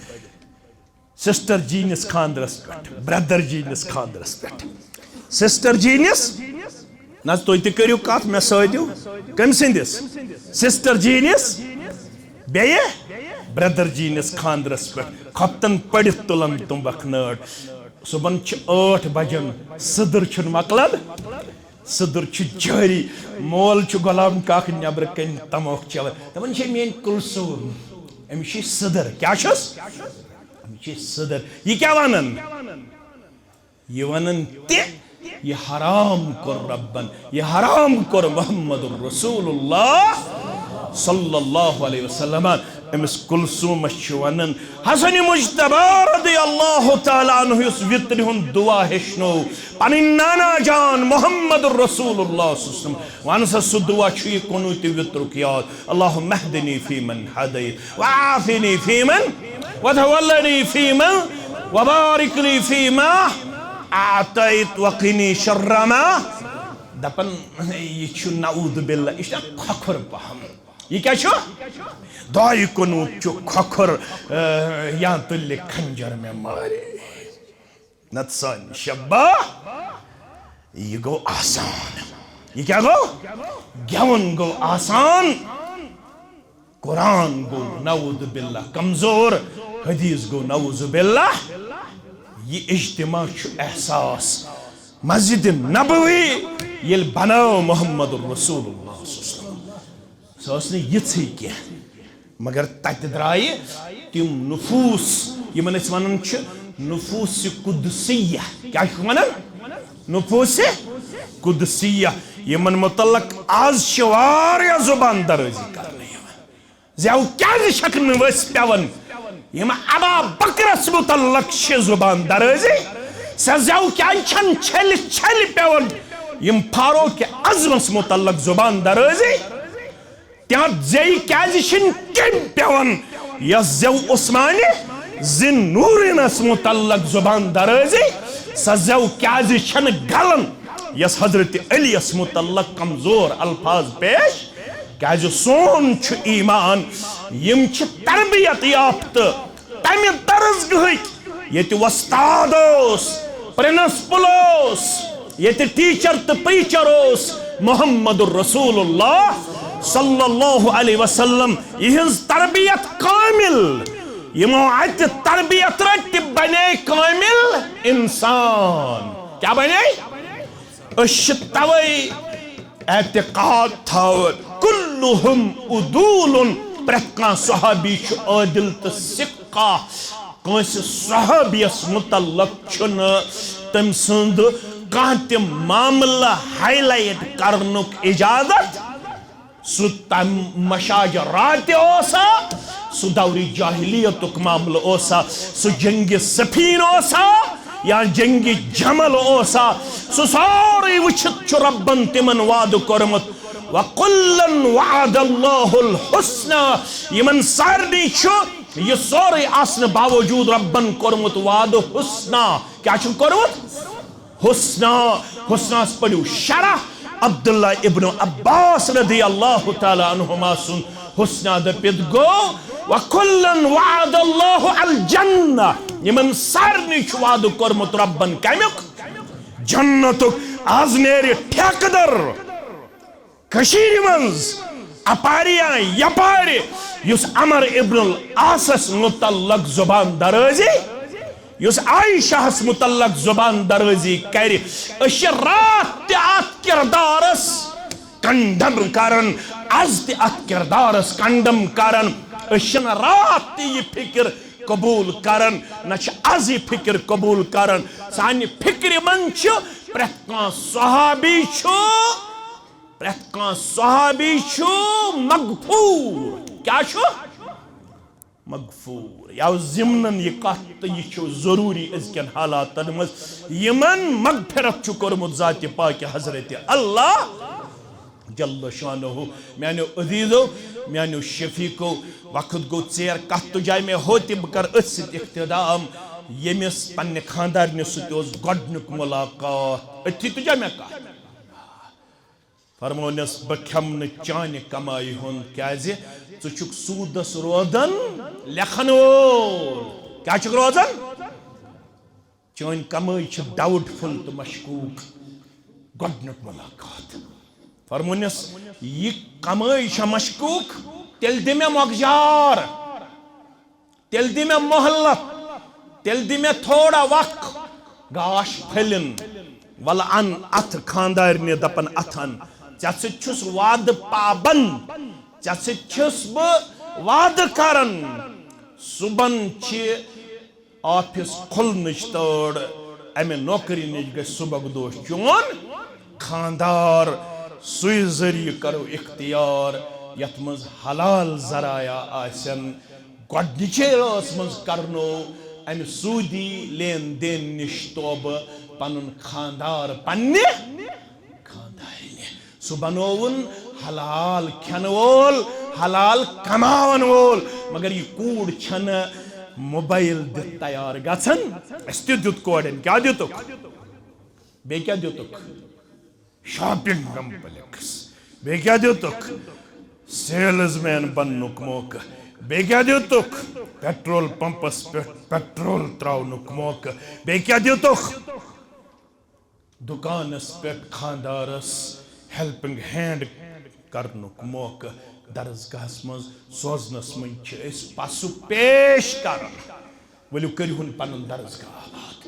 سسٹر جی نِس خانٛدرس پٮ۪ٹھ، برٛدر جی نِس خانٛدرس پٮ۪ٹھ۔ سسٹر جی نِس نہ حظ، تُہۍ تہِ کٔرِو کتھ مےٚ سۭتۍ۔ کٔمۍ سٕنٛدِس؟ سسٹر جی نِس، بیٚیہِ برٛدر جی نِس خانٛدرس پٮ۪ٹھ خۄفتن پٔرِتھ تُلان تُمبکھ نٲر۔ صُبحن چھِ ٲٹھ بجن، سٕدٕر چھُنہٕ مۄکلان۔ سٕدُر چھُ جٲری۔ مول چھُ غلام کاک نیبرٕ کنۍ تموکھ چٮ۪وان۔ دپان چھِ میٲنۍ کلثوم، أمِس چھِ سٕدٕر۔ کیٛاہ چھُس؟ أمِس چھِ سٕدٕر۔ یہِ کیٛاہ ونان؟ یہِ ونان تہِ، یہِ حرام کوٚر ربن، یہِ حرام کوٚر محمد رسول اللہ صلی اللہ علیہ وسلم۔ أمِس کلثومس چھِ ونان، حسن مجتبیٰ رضی اللہ تعالیٰ عنہ یُس وِترِ ہُنٛد دُعا ہیٚچھنو پنٕنۍ نانا جان محمد رسول اللہ صلی اللہ علیہ وسلم، ون سا سُہ دُعا چھُ یہِ کُنُے تہِ وِترُک یاد، اللہم اہدنی فیمن ہدیت وعافنی فیمن وتولنی فیمن وبارک لی فیما اعطیت وقنی شر ما۔ دپان یہِ چھُ نعوذ باللہ، یہِ چھُ کھۄکھُر پہم۔ یہِ کیٛاہ چھُ؟ دعایہِ قنوت چھُ کھۄکھُر، اہ، یا تُلہِ خنجر مےٚ مارے۔ نتہٕ سٲنۍ شبہ، یہِ گوٚو آسان۔ یہِ کیٛاہ گوٚو؟ گٮ۪وُن گوٚو آسان۔ قرآن گوٚو نعوذ باللہ کمزور، حدیث گوٚو نعوذ باللہ۔ یہِ اجتماع چھُ احساس مسجد نبوی ییٚلہِ بنٲو محمد رسول اللہ صلی اللہ علیہ وسلم۔ سۄ ٲس نہٕ یِژھٕے کینٛہہ، مگر تتہِ درٛایہِ تِم نفوس، یِمن أسۍ ونان چھِ نفوس قدسیہ۔ کیٛاہ چھِ ونان؟ نفوس قدسیہ، یِمن متعلق آز چھِ واریاہ زبان درٲزی کرنہٕ یِوان۔ زیو کیٛازِ چھکھ نہٕ ؤسۍ پٮ۪وان؟ یِم ابا بکرس متعلق چھِ زبان درٲزی، سۄ زیو کیٛازِ چھنہٕ چھلہِ چھلہِ پٮ۪وان؟ یِم فاروق اعظمس متعلق زبان درٲزی، تہنٛد زیٚیہِ کیٛازِ چھِنہٕ کیٚمۍ پٮ۪وان؟ یۄس زٮ۪و عثمانہِ ذی نورینس متعلق زبان درٲزی، سۄ زٮ۪و کیٛازِ چھَنہٕ گلان؟ یۄس حضرت علیَس متعلق کمزور الفاظ پیش، کیٛازِ سون چھُ ایمان، یِم چھِ تربیت یافتہٕ، تمہِ درسگاہٕکۍ ییٚتہِ وۄستاد اوس، پرنسپل اوس، ییٚتہِ ٹیچر تہٕ پریچر اوس محمد رسول اللہ صلی اللہ علیہ وسلم، یِہنٛز تربیت کامل۔ یِمو اتہِ تربیت رٔٹ، تِم بنے کامل انسان۔ کیٛاہ بنے؟ أسۍ چھِ توے اعتقاد تھاوان، کلہم عدول، پرٛٮ۪تھ کانٛہہ صحابی چھُ عٲدِل تہٕ ثقہ۔ کٲنٛسہِ صحابیَس متعلق چھُنہٕ تٔمۍ سُنٛد کانٛہہ تہِ معاملہٕ highlight کرنُک اجازت۔ سُہ تم-، مشاج راتہِ اوسا، سُہ دورِ جاہلیتُک معاملہٕ اوسا، سُہ جنگِ صفین اوسا یا جنگِ جمل اوسا، سُہ سورُے وٕچھِتھ چھُ رۄبن تِمن وعدٕ کوٚرمُت۔ وَكُلًّا وَعَدَ اللَّهُ الْحُسْنَى۔ یِمن سارنٕے چھُ یہِ سورُے آسنہٕ باوجوٗد رۄبن کوٚرمُت وعدٕ حسنہ۔ کیٛاہ چھُم کوٚرمُت؟ حسنہ، حسنس پٔرِو شرح عبداللہ ابن عباس رضی اللہ تعالیٰ عنہما سُنٛد حسنہ دٔپِتھ گوٚو، وَكُلًّا وَعَدَ اللَّهُ الْجَنَّةَ۔ یِمن سارنٕے چھُ وعدٕ کوٚرمُت رۄبن کمیُک؟ جنتُک۔ از نیرِ ٹھیکہٕ در کٔشیٖرِ منٛز اپارِ یا یپارِ، یُس عمر ابن العاصس متعلق زبان درٲزی، یُس عائشہس متعلق زبان درٲزی کرِ، أسۍ چھِ راتھ تہِ اتھ کردارس condemn کران، از تہِ اتھ کردارس condemn کران۔ أسۍ چھِنہٕ راتھ تہِ یہِ فکر قبول کران، نہ چھِ از یہِ فکر قبول کران۔ سانہِ فکرِ منٛز چھُ پرٛٮ۪تھ کانٛہہ صحابی چھُ، پرٛٮ۪تھ کانٛہہ صحابی چھُ مغفور۔ کیٛاہ چھُ؟ مغفور۔ یہِ آو ضمنن یہِ کتھ، تہٕ یہِ چھُ ضروٗری أزکٮ۪ن حالاتن منٛز، یِمن مغفرت چھُ کوٚرمُت ذاتِ پاکِ حضرت اللہ جل شانہ۔ میانیو عزیزو، میانیو شفیقو، وقت گوٚو ژیر، کتھ تُجاے مےٚ ہوٚتہِ، بہٕ کرٕ أتھۍ سۭتۍ اختتام، ییٚمِس پننہِ خاندارنہِ سۭتۍ اوس گۄڈنیُک ملاقات۔ أتھی تُجاے مےٚ کتھ؟ فرمونس، بہٕ کھٮ۪مہٕ نہٕ چانہِ کمایہِ ہُنٛد، کیازِ ژٕ چھُکھ سوٗدس روزان لیکھن وول۔ کیٛاہ چھُکھ روزان؟ چٲنۍ کمٲے چھِ doubtful تہٕ مشکوک۔ گۄڈنیُک ملاقات۔ فرمونس، یہِ کمٲے چھےٚ مشکوک، تیٚلہِ دِ مےٚ مۄکجار، تیٚلہِ دِ مےٚ مۄہلت، تیٚلہِ دِ مےٚ تھوڑا وق۔ گاش پھٔلِن، وَلہٕ اَن اَتھٕ خانٛدارنہِ دَپان اَتھَن، ژےٚ سۭتۍ چھُس وعدٕ پابنٛد، ژےٚ سۭتۍ چھُس بہٕ وعدٕ کران۔ صُبحن چھِ آفِس کھُلنٕچ تٲڑ، اَمہِ نوکری نِش گژھِ صُبحُک دۄہ چون خانٛدار۔ سُے ذٔریعہٕ کرو اختیار، یَتھ منٛز حلال ذرایع آسن۔ گۄڈٕنِچے رٲژ منٛز کرنو امہِ سوٗدی لین دین نِش توبہٕ پنُن خانٛدار پننہِ خانٛدارنہِ۔ سُہ بنووُن حلال کھٮ۪ن وول، حلال کماون وول، مگر یہِ کوٗر چھنہٕ موبایل دِتھ تیار گژھان۔ اسہِ تہِ دیُت کورٮ۪ن، کیٛاہ دِتُکھ؟ بیٚیہِ کیٛاہ دِتُکھ؟ Shopping complex. بیٚیہِ کیٛاہ دِتُکھ؟ سیلز مین بننُک موقعہٕ۔ بیٚیہِ کیٛاہ دِتُکھ؟ پیٹرول پمپس پٮ۪ٹھ پیٹرول تراونُک موقعہٕ۔ بیٚیہِ کیٛاہ دِتُکھ؟ دُکانس پٮ۪ٹھ خانٛدارس ہیلپنگ ہینڈ کرنُک موقعہٕ۔ درسگاہس منٛز سوزنس منٛز چھِ أسۍ پسُک پیش کران۔ ؤلِو کٔرِہُن پنُن درسگاہ آباد۔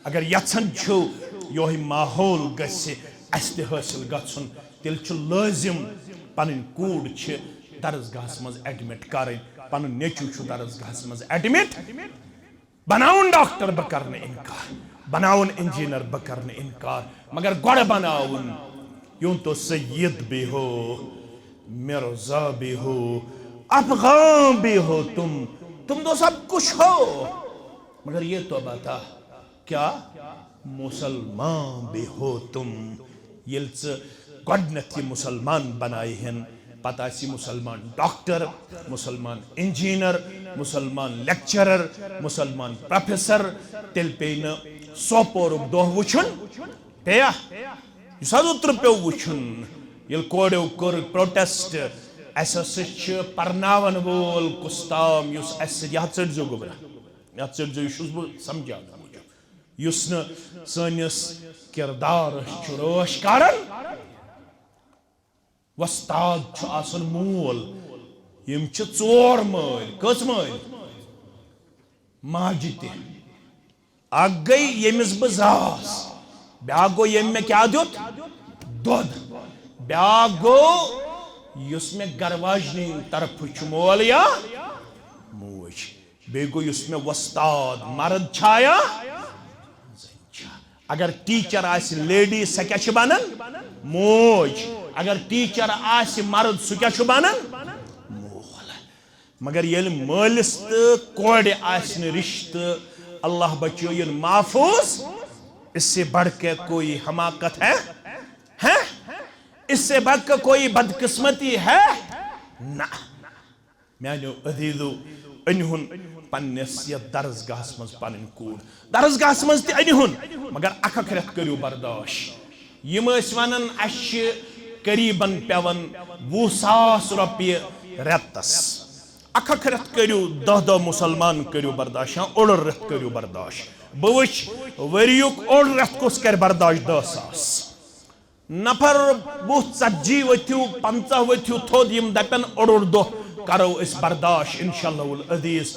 اگر یژھان چھِو یِہوٚے ماحول گژھِ اَسہِ تہِ حٲصِل گژھُن، تیٚلہِ چھُ لٲزِم پنٕنۍ کوٗر چھِ درسگاہس منٛز ایڈمٹ کرٕنۍ، پنُن نیٚچوٗ چھُ درسگاہس منٛز ایڈمٹ۔ بناوُن ڈاکٹر بہٕ کرٕ نہٕ انکار، بناوُن انجینئر بہٕ کرٕ نہٕ انکار، مگر گۄڈٕ بناوُن یوں تو سید بھی ہو، مرزا بھی ہو، افغان بھی ہو تم، تم تو سب کچھ ہو، مگر یہ تو بتا کیا مسلمان بھی ہو تم۔ ییٚلہِ ژٕ گۄڈٕنیتھ یہِ مسلمان بنایہِ ہن، پتہٕ آسہِ مسلمان ڈاکٹر، مسلمان انجینئر، مسلمان لیکچرر، مسلمان پروفیسر، تیٚلہِ پیٚیہِ نہٕ سوپورُک دۄہ وٕچھُن۔ پیٚیا؟ یُس حظ اوترٕ پیوٚو وٕچھُن، ییٚلہِ کورٮ۪و کوٚر پروٹیسٹ، "اسہِ ہسا چھِ پرناون وول کُس تام یُس اسہِ سۭتۍ"، یہِ حظ ژٔٹزیو گوٚبرا، یہِ حظ ژٔٹزیو، یہِ چھُس بہٕ سمجھاونہٕ موٗجوٗب، یُس نہٕ سٲنِس کردارس چھُ رٲچھ کران۔ وۄستاد چھُ آسان مول۔ یِم چھِ ژور مٲلۍ۔ کٔژ مٲلۍ؟ ماجہِ تہِ۔ اکھ گٔے ییٚمِس بہٕ زاس، بیٛاکھ گوٚو ییٚمۍ مےٚ کیٛاہ دیُت؟ دۄد۔ بیٛاکھ گوٚو یُس مےٚ گرٕ واجنہِ ہِنٛدِ طرفہٕ چھُ مول یا موج۔ بیٚیہِ گوٚو یُس مےٚ وۄستاد مرد چھا یا زٔنۍ چھا۔ اگر ٹیٖچر آسہِ لیڈی، سۄ کیٛاہ چھِ بنان؟ موج۔ اگر ٹیٖچر آسہِ مرد، سُہ کیٛاہ چھُ بنان؟ مول۔ مگر ییٚلہِ مٲلِس تہٕ کورِ آسہِ نہٕ رِشتہٕ، اللہ بچٲیِن محفوظ، اس سے بڑھ کے کوئی حماقت ہے؟ ہے؟ اس سے بڑھ کے کوئی بدقسمتی ہے؟ نہ۔ میانیو عزیزو، أنِہُن پننِس یتھ درسگاہس منٛز پنٕنۍ کوٗر۔ درسگاہس منٛز تہِ أنِہُن، مگر اکھ اکھ رٮ۪تھ کٔرِو برداش۔ یِم ٲسۍ ونان، "اسہِ چھِ قریباً پٮ۪وان وُہ ساس رۄپیہِ رٮ۪تس۔" اکھ اکھ رٮ۪تھ کٔرِو، دہ دہ مسلمان کٔرِو برداش، یا اوٚڑ رٮ۪تھ کٔرِو برداش۔ بہٕ وٕچھ ؤریُک اوٚڑ رٮ۪تھ کُس کرِ برداش دہ ساس۔ نفر وُہ ژتجی ؤتھِو، پنژاہ ؤتھِو تھوٚد، یِم دپن اوٚڑ اوٚڑ دۄہ کرو أسۍ برداش انشاءاللہ العزیز۔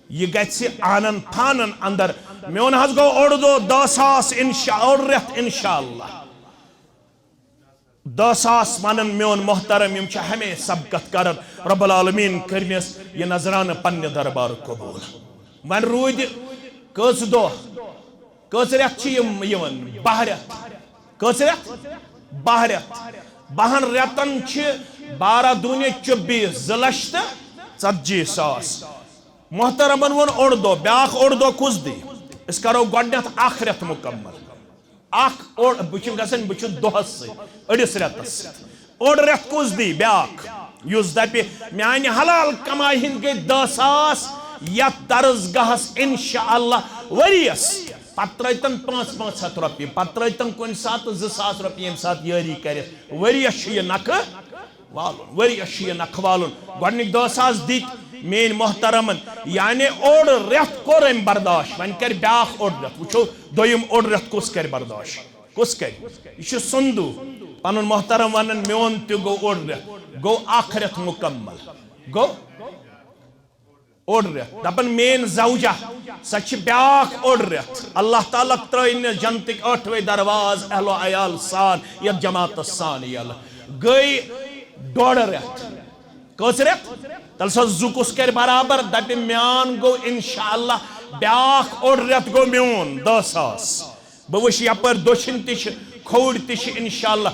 یہِ گژھِ آنن فانن اندر۔ میون حظ گوٚو اوٚڑ دۄہ، دہ ساس انشاء-، اوٚڑ رٮ۪تھ انشاءاللہ۔ دہ ساس ونن میون محترم، یِم چھِ ہمیشہِ سبقت کران۔ رب العالمین کٔرنس یہِ نذرانہٕ پننہِ دربار قبول۔ وۄنۍ روٗدۍ کٔژ دۄہ؟ کٔژ رٮ۪تھ چھِ یِم یِوان؟ باہ رٮ۪تھ۔ کٔژ رٮ۪تھ؟ باہ رٮ۪تھ۔ باہن رٮ۪تن چھِ بارہ دوٗنہِ چوبیس، زٕ لچھ تہٕ ژتجی ساس۔ محترمن ووٚن اوٚڑ دۄہ، بیٛاکھ اوٚڑ دۄہ کُس دی؟ أسۍ کرو گۄڈٕنٮ۪تھ اکھ رٮ۪تھ مُکمل۔ اکھ اوٚڑ، بہٕ چھُم گژھان، بہٕ چھُس دۄہس سۭتۍ، أڑِس رٮ۪تس سۭتۍ۔ اوٚڑ رٮ۪تھ کُس دی؟ بیٛاکھ، یُس دپہِ، "میانہِ حلال کمایہِ ہٕنٛدۍ گٔے دہ ساس یتھ درسگاہس انشاءاللہ ؤریس۔" پتہٕ ترٲوتن پانٛژھ پانٛژھ ہتھ رۄپیہِ، پتہٕ ترٲوتن کُنہِ ساتہٕ زٕ ساس رۄپیہِ، ییٚمہِ ساتہٕ یٲری کرِ۔ ؤریس چھُ یہِ نکھٕ والُن، ؤریس چھُ یہِ نکھٕ والُن۔ گۄڈٕنِکۍ دہ ساس دِتۍ میٲنۍ محترمن، یعنی اوٚڑ رٮ۪تھ کوٚر أمۍ برداش، وۄنۍ کرِ بیٛاکھ اوٚڑ رٮ۪تھ۔ وٕچھو دوٚیِم اوٚڑ رٮ۪تھ کُس کرِ برداش، کُس کرِ؟ یہِ چھُ سُندو۔ پنُن محترم ونان، "میون تہِ گوٚو اوٚڑ رٮ۪تھ۔" گوٚو اکھ رٮ۪تھ مُکمل۔ گوٚو؟ اوٚڑ رٮ۪تھ۔ دَپان میٲنۍ زوجہ، سۄ چھِ بیٛاکھ اوٚڑ رٮ۪تھ۔ اللہ تعالیٰ ترٛٲینَس جنتٕکۍ ٲٹھوَے دروازٕ اہل و عیال سان یَتھ جماعتس سان یَلہٕ۔ گٔے ڈۄڈ رٮ۪تھ۔ کٔژ رٮ۪تھ؟ تیٚلہِ سا زٕ کُس کرِ برابر؟ دَپہِ میان گوٚو انشاءاللہ بیٛاکھ اوٚڑ رٮ۪تھ گوٚو میون، دَہ ساس۔ بہٕ وٕچھِ یپٲرۍ دٔچھِنۍ تہِ چھِ، کھووٕرۍ تہِ چھِ، انشاءاللہ۔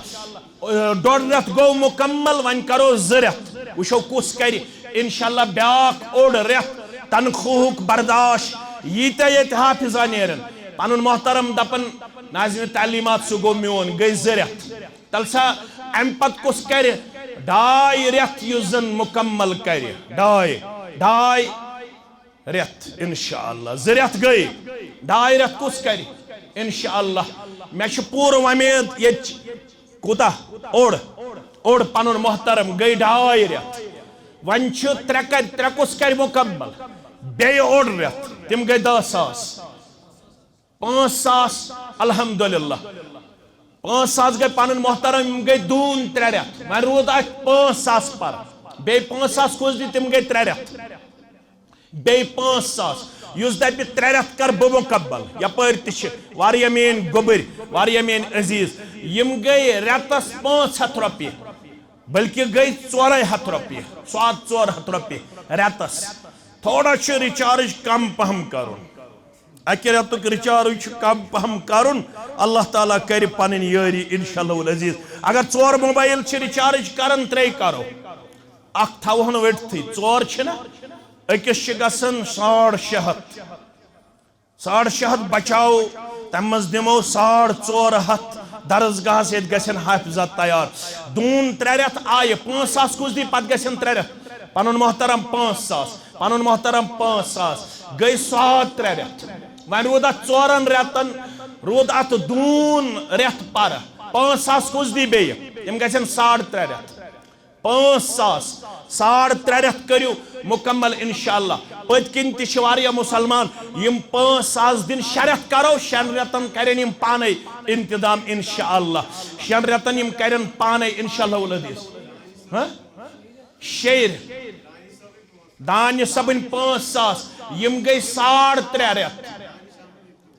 اہ، ڈۄڈ رٮ۪تھ گوٚو مُکمل، وۄنۍ کرو زٕ رٮ۪تھ، وٕچھو کُس کرِ۔ انشاءاللہ بیٛاکھ اوٚڑ رٮ۪تھ تنخواہُک برداش، ییٖتیٛاہ ییٚتہِ حافظہ نیرن۔ پنُن محترم دپان، ناظرین تعلیمات، سُہ گوٚو میون، گٔے زٕ رٮ۪تھ۔ تیٚلہِ سا امہِ پتہٕ کُس کرِ؟ ڈاے رٮ۪تھ یُس زن مُکمل کرِ، ڈاے، ڈاے رٮ۪تھ، انشاءاللہ۔ زٕ رٮ۪تھ گٔے، ڈاے رٮ۪تھ کُس کرِ؟ انشاءاللہ۔ مےٚ چھِ پوٗرٕ وۄمید ییٚتہِ چھِ کوٗتاہ؟ اوٚڑ، اوٚڑ پنُن محترم گٔے ڈاے رٮ۪تھ۔ وۄنۍ چھِ ترٛےٚ کرِ، ترٛےٚ کُس کرِ مُکمل؟ بیٚیہِ اوٚڑ رٮ۪تھ، تِم گٔے دَہ ساس۔ پانٛژھ ساس، الحمدللہ۔ پانٛژھ ساس گٔے پنٕنۍ محترم، یِم گٔے دوٗن ترٛےٚ رٮ۪تھ۔ وۄنۍ روٗد اَتھ پانٛژھ ساس پر۔ بیٚیہِ پانٛژھ ساس کُس دِ؟ تِم گٔے ترٛےٚ رٮ۪تھ۔ بیٚیہِ پانٛژھ ساس۔ یُس دَپہِ ترٛےٚ رٮ۪تھ کر بہٕ مُکمل، یپٲرۍ تہِ چھِ واریاہ میٲنۍ گوٚبٕرۍ، واریاہ میٲنۍ عزیز۔ یِم گٔے رٮ۪تس پانٛژھ ہتھ رۄپیہِ، بلکہِ گٔے ژورے ہتھ رۄپیہِ، ساڑ ژور ہتھ رۄپیہِ رٮ۪تس۔ تھوڑا چھُ recharge کم پہم کرُن۔ اکہِ رٮ۪تُک recharge چھُ کم پہم کرُن۔ اللہ تعالیٰ کرِ پنٕنۍ یٲری انشاءاللہ العزیز۔ اگر ژور موبایل چھِ recharge کران، ترٛے کرو۔ اکھ تھاوہون ؤٹتھٕے، ژور چھِنہ؟ أکِس چھِ گژھان ساڑ شےٚ ہتھ۔ ساڑ شےٚ ہتھ بچاو، تَمہِ منٛز دِمو ساڑ ژور ہتھ درسگاہس، ییٚتہِ گژھن حافظہ تیار۔ دوٗن ترٛےٚ رٮ۪تھ آیہِ، پانٛژھ ساس کُس دی؟ پتہٕ گژھن ترٛےٚ رٮ۪تھ۔ پنُن محترم پانٛژھ ساس، پنُن محترم پانٛژھ ساس، گٔے ساڑ ترٛےٚ رٮ۪تھ۔ وۄنۍ روٗد اتھ ژورن رٮ۪تن، روٗد اتھ دوٗن رٮ۪تھ پرٕ۔ پانٛژھ ساس کُس دی بیٚیہِ؟ تِم گژھن ساڑ ترٛےٚ رٮ۪تھ۔ پانٛژھ ساس، ساڑ ترٛےٚ رٮ۪تھ کٔرِو مُکمل انشاءاللہ۔ پٔتۍ کِنۍ تہِ چھِ واریاہ مُسلمان، یِم پانٛژھ ساس دِن، شےٚ رٮ۪تھ کرو، شٮ۪ن رٮ۪تن کرن یِم پانے انتظام انشاءاللہ۔ شٮ۪ن رٮ۪تن یِم کرن پانے انشاءاللہ العزیز۔ ہاں؟ شیٚیہِ رٮ۪تھ۔ دانہِ صٲبٕنۍ پانٛژھ ساس، یِم گٔے ساڑ ترٛےٚ رٮ۪تھ۔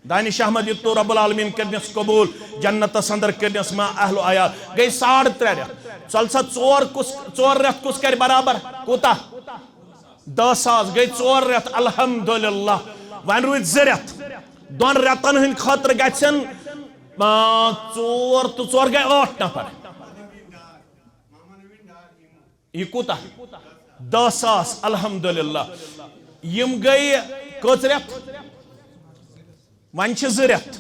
دانش احمد یتو، رب العالمین کٔرنس قبول، جنتس اندر کٔرنس ما اہل و عیال۔ گٔے ساڑ ترٛےٚ رٮ۪تھ۔ ژل سا ژور کُس، ژور رٮ۪تھ کُس کرِ برابر؟ کوٗتاہ؟ دَہ ساس۔ گٔے ژور رٮ۪تھ، الحمدللہ۔ وۄنۍ روٗدۍ زٕ رٮ۪تھ۔ دۄن رٮ۪تن ہٕنٛدۍ خٲطرٕ گژھن، آ، ژور تہٕ ژور گٔے ٲٹھ نفر۔ یہِ کوٗتاہ؟ دَہ ساس، الحمدللہ۔ یِم گٔے کٔژ رٮ۪تھ؟ وۄنۍ چھِ زٕ رٮ۪تھ۔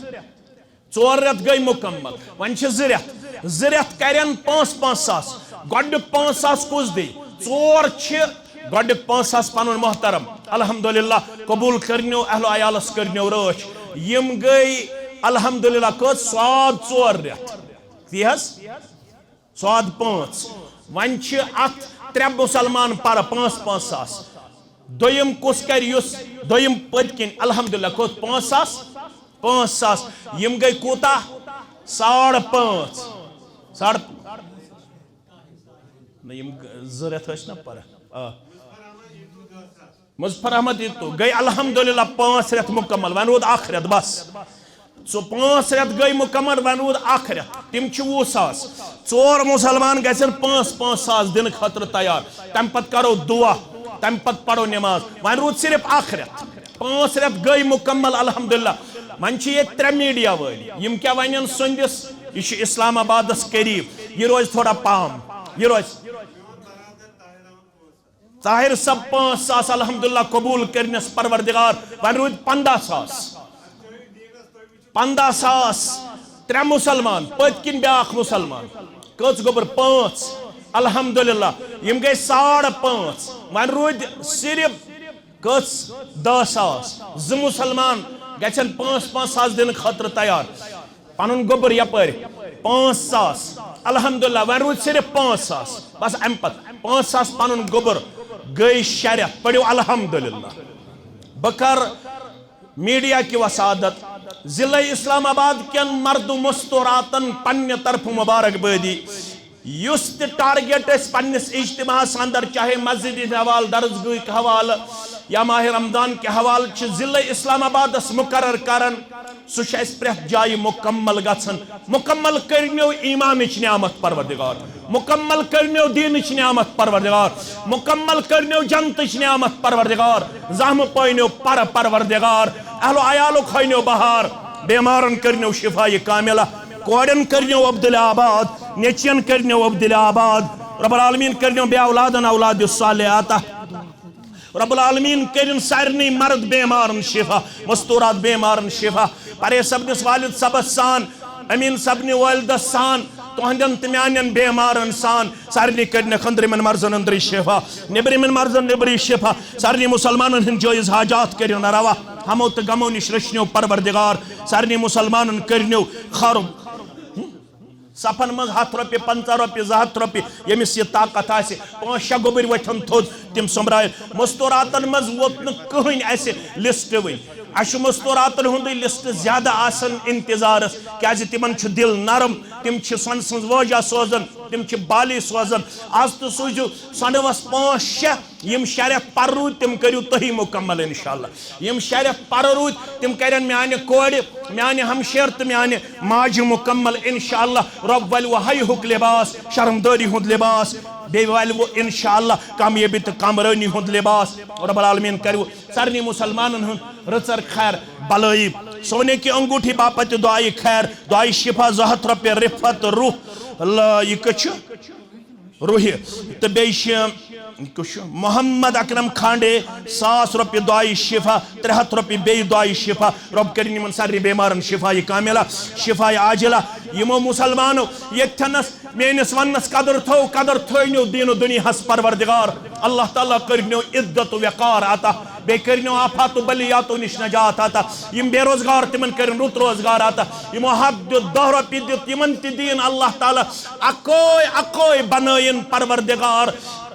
ژور رٮ۪تھ گٔے مُکمل، وۄنۍ چھِ زٕ رٮ۪تھ۔ زٕ رٮ۪تھ کرن پانٛژھ پانٛژھ ساس۔ گۄڈٕنیُک پانٛژھ ساس کُس دی؟ ژور چھِ، گۄڈٕنیُک پانٛژھ ساس پنُن محترم۔ الحمدللہ، قبول کٔرنیو، اہل و عیالس کٔرنیو رٲچھ۔ یِم گٔے الحمدللہ کٔژ؟ ساڑ ژور رٮ۪تھ۔ تی حظ؟ سواد پانٛژھ۔ وۄنۍ چھِ اتھ ترٛےٚ مُسلمان پرٕ پانٛژھ پانٛژھ ساس۔ دوٚیِم کُس کرِ؟ یُس دوٚیِم پٔتۍ کِنۍ الحمدللہ کھوٚت پانٛژھ ساس، پانٛژھ ساس۔ یِم گٔے کوٗتاہ؟ ساڑ پانٛژھ۔ ساڑ، نہ، یِم زٕ رٮ۪تھ ٲسۍ نہ پرٕ۔ آ۔ مظفر احمد یتو گٔے الحمدللہ پانٛژھ رٮ۪تھ مُکمل، وۄنۍ روٗد اکھ رٮ۪تھ بس۔ سُہ پانٛژھ رٮ۪تھ گٔے مُکمل، وۄنۍ روٗد اکھ رٮ۪تھ۔ تِم چھِ وُہ ساس۔ ژور مُسلمان گژھن پانٛژھ پانٛژھ ساس دِنہٕ خٲطرٕ تیار۔ تَمہِ پتہٕ کرو دُعا، تَمہِ پتہٕ پرو نٮ۪ماز۔ وۄنۍ روٗد صرف اکھ رٮ۪تھ۔ پانٛژھ رٮ۪تھ گٔے مُکمل الحمدللہ۔ وۄنۍ چھِ ییٚتہِ ترٛےٚ میٖڈیا وٲلۍ، یِم کیٛاہ وَنن سُندِس، یہِ چھُ اسلام آبادس قریب، یہِ روزِ تھوڑا پام، یہِ روزِ۔ طاہر صٲب پانٛژھ ساس الحمدللہ قبول کٔرنس پروردگار، وۄنۍ روٗدۍ پنٛداہ ساس۔ پنٛداہ ساس، ترٛےٚ مُسلمان، پٔتۍ کِنۍ بیٛاکھ مُسلمان۔ کٔژ گوٚبُر؟ پانٛژھ۔ الحمدللہ، یِم گٔے ساڑ پانٛژھ۔ وۄنۍ روٗدۍ صرف کٔژ؟ دَہ ساس۔ زٕ مُسلمان گژھن پانٛژھ پانٛژھ ساس دِنہٕ خٲطرٕ تیار۔ پنُن گوٚبُر یپٲرۍ پانٛژھ ساس۔ الحمدللہ، وۄنۍ روٗدۍ صرف پانٛژھ ساس۔ بس اَمہِ پتہٕ پانٛژھ ساس پنُن گوٚبُر گٔے شےٚ رٮ۪تھ۔ پٔرِو الحمدللہ۔ بہٕ کرٕ میڈیا کہِ وسادت ضلع اسلام آباد کٮ۪ن مرد مستوراتن پننہِ طرفہٕ مبارکبٲدی۔ یُس تہِ ٹارگیٹ أسۍ پننِس اجتماعس اندر، چاہے مسجد ہٕنٛدِ حوالہٕ، درسگاہٕکۍ حوالہٕ، یا ماہ رمضان کہِ حوالہٕ چھِ ضلع اسلام آبادس مقرر کران، سُہ چھُ اَسہِ پرٛٮ۪تھ جایہِ مکمل گژھان۔ مکمل کٔرنیو ایمانٕچ نعمت پروردگار، مکمل کٔرنیو دیٖنٕچ نعمت پروردگار، مکمل کٔرنیو جنتٕچ نعمت پروردگار، زامہٕ پٲنیو پر پروردگار، اہل و عیالُک ہٲینیو بہار، بیمارن کٔرنیو شفا کاملہ، کورٮ۪ن کٔرنیو عبدالآباد، نیچین کٔرنیو عبدالآباد، رب العالمین کٔرنیو بے اولادن اولاد صالح عطا۔ رب العالمین کٔرِن سارنٕے مرد بیمارن شفا، مستورات بیمارن شفا، پرے صٲبنِس والد صٲبس سان، امین صٲبنہِ والدس سان، تُہنٛدٮ۪ن تہٕ میانٮ۪ن بیمارن سان، سارنٕے کٔرِنکھ أنٛدرِمٮ۪ن مرضن أنٛدری شفا، نیٚبرِمٮ۪ن مرضن نیٚبری شفا، سارنٕے مسلمانن ہٕنٛدۍ جٲیز حاجات کٔرِن روا، ہمو تہٕ غمو نِش رٔچھنیو پروردگار، سارنٕے مسلمانن کٔرِنیو خرم۔ صفن منٛز ہتھ رۄپیہِ، پنٛژاہ رۄپیہِ، زٕ ہتھ رۄپیہِ، ییٚمِس یہِ طاقت آسہِ، پانٛژھ شےٚ گوٚبٕرۍ ؤتھن تھوٚد، تِم سوٚمبرایَن۔ مستوراتن منٛز ووت نہٕ کٕہٕنۍ اَسہِ لسٹ وٕنۍ۔ اَسہِ چھُ مستوراتن ہُنٛدُے لسٹ زیادٕ آسان انتظارس، کیازِ تِمن چھُ دِل نرم، تِم چھِ سۄنہٕ سٕنٛز وٲجہ سوزان، تِم چھِ بالی سوزان۔ از تہٕ سوٗزِو سۄنہٕ وس پانٛژھ شےٚ، یِم شےٚ رٮ۪تھ پرٕ روٗدۍ، تِم کٔرِو تُہی مکمل انشاءاللہ۔ یِم شےٚ رٮ۪تھ پرٕ روٗدۍ، تِم کَرن میانہِ کورِ، میانہِ ہمشیر تہٕ میانہِ ماجہِ مکمل انشاءاللہ۔ رب ولہِ وۄنۍ حیہُک لباس، شرمدٲری ہُنٛد لباس، بیٚیہِ ولہِ وۄنۍ انشاءاللہ کامیٲبی تہٕ کامرٲنی ہُنٛد لباس۔ رب العالمین کَرِ وۄنۍ سارنٕے مسلمانن ہُنٛد رٕژر خیر بلٲیی۔ سونے کی انگوٹھی باپتھ دعایہِ خیر، دعایہِ شفا، زٕ ہتھ رۄپیہِ رفت روح، اللہ، یہِ کٔژ چھُ؟ روحہِ۔ تہٕ بیٚیہِ چھِ، کُس چھُ؟ محمد اکرم کھانڈے، ساس رۄپیہِ دعایہِ شفا، ترٛےٚ ہتھ رۄپیہِ بیٚیہِ دعایہِ شفا۔ رۄب کٔرِن یِمن سارنٕے بیمارن شفا کاملہ، شفا عاجلہ۔ یِمو مسلمانو ییٚتھٮ۪نس میٲنِس وننس قدر تھٲو، قدر تھٲونیو دین و دنیاہس پروردگار۔ اللہ تعالیٰ کٔرنیو عزت و وقار عطا۔ بیٚیہِ کٔرِنو آفات و بلیاتو نِش نجات عطا۔ یِم بے روزگار، تِمن کٔرِن رُت روزگار عطا۔ یِمو ہتھ دیُت، دَہ رۄپیہِ دیُت، یِمن تہِ دِیِن اللہ تعالیٰ اکوے اکوے بنٲیِن پروردگار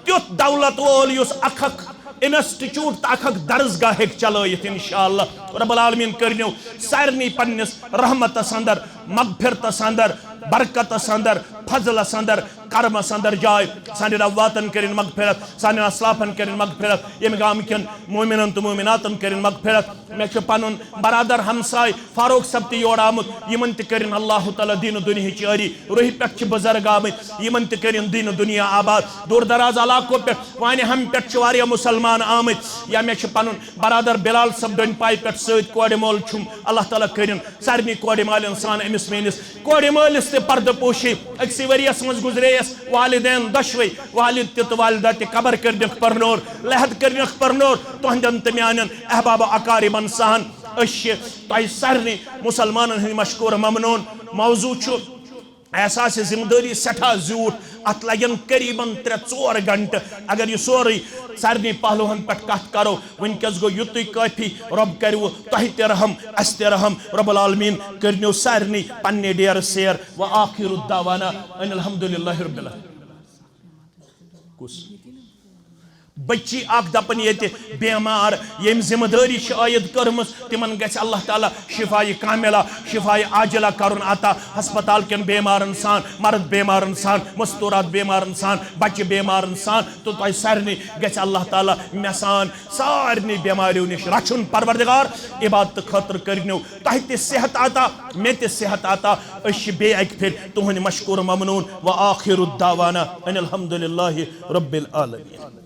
تیُتھ دولت وول، یُس اکھ اکھ انسٹیٹیوٹ تہٕ اکھ اکھ درسگاہ ہیٚکہِ چلٲیِتھ انشاءاللہ۔ رب العالمین کٔرِنو سارنٕے پننِس رحمتس اندر، مغفرتس اندر، برکتس اندر، فضلس اندر، کرمس اندر جاے۔ سانٮ۪ن امواتن کٔرِن مغفرت، سانٮ۪ن اسلافن کٔرِن مغفرت، ییٚمہِ گامہٕ کٮ۪ن مومنن تہٕ مومناتن کٔرِن مغفرت۔ مےٚ چھُ پنُن برادر ہمساے فاروق صٲب تہِ یور آمُت، یِمن تہِ کٔرِن اللہ تعالیٰ دین و دنیاہٕچ یٲری۔ روہہِ پٮ۪ٹھ چھِ بُزرگ آمٕتۍ، یِمن تہِ کٔرِن دین و دنیا آباد۔ دوٗر دراز علاقو پٮ۪ٹھ، وانہِ ہم پٮ۪ٹھ چھِ واریاہ مسلمان آمٕتۍ۔ یا مےٚ چھُ پنُن برادر بلال صٲب ڈوٚنۍ پاے پٮ۪ٹھ سۭتۍ، کورِ مول چھُم، اللہ تعالیٰ کٔرِن سارنٕے کورِ مالٮ۪ن سان أمِس میٲنِس کورِ مٲلِس تہِ پردٕ پوشی۔ أکسٕے ؤریَس منٛز گُزرییَس والدین دۄشوے، والد تہِ تہٕ والدہ تہِ۔ قبر کٔرنَکھ پرنور، لحد کٔرنَکھ پرنور۔ تُہنٛدٮ۪ن تہٕ میانٮ۪ن احباب و اقاربن سان أسۍ چھِ تۄہہِ سارنٕے مسلمانن ہٕنٛدۍ مشکور ممنون۔ موضوع چھُ احساس ذمہ دٲری سٮ۪ٹھاہ زیوٗٹھ، اتھ لگن قریباً ترٛےٚ ژور گھنٹہٕ۔ اگر یہِ سورُے سارنٕے پہلوہن پٮ۪ٹھ کتھ کرو، وٕنکیٚس گوٚو یُتُے کٲفی۔ رۄب کرِوٕ تۄہہِ تہِ رحم، اسہِ تہِ رحم۔ رب العالمین کٔرنیو سارنٕے پننہِ ڈیرٕ سیر۔ وآخر دعوانا ان الحمد للہ رب العالمین۔ کُس؟ بچی اکھ دپن ییٚتہِ بیمار، ییٚمۍ ذمہ دٲری چھِ عٲید کٔرمٕژ، تِمن گژھِ اللہ تعالیٰ شفایہِ کاملہ، شفایہِ عاجلہ کرُن عطا۔ ہسپتال کٮ۪ن بیمارن سان، مرد بیمارن سان، مستورات بیمارن سان، بچہِ بیمارن سان، تہٕ تۄہہِ سارنٕے گژھِ اللہ تعالیٰ مےٚ سان سارنٕے بیماریو نِش رچھُن۔ پروردگار، عبادتہٕ خٲطرٕ کٔرنیو تۄہہِ تہِ صحت عطا، مےٚ تہِ صحت عطا۔ أسۍ چھِ بیٚیہِ اکہِ پھِرِ تُہنٛدۍ مشکور ممنون۔ وآخر دعوانا ان الحمد للہ رب العالمین۔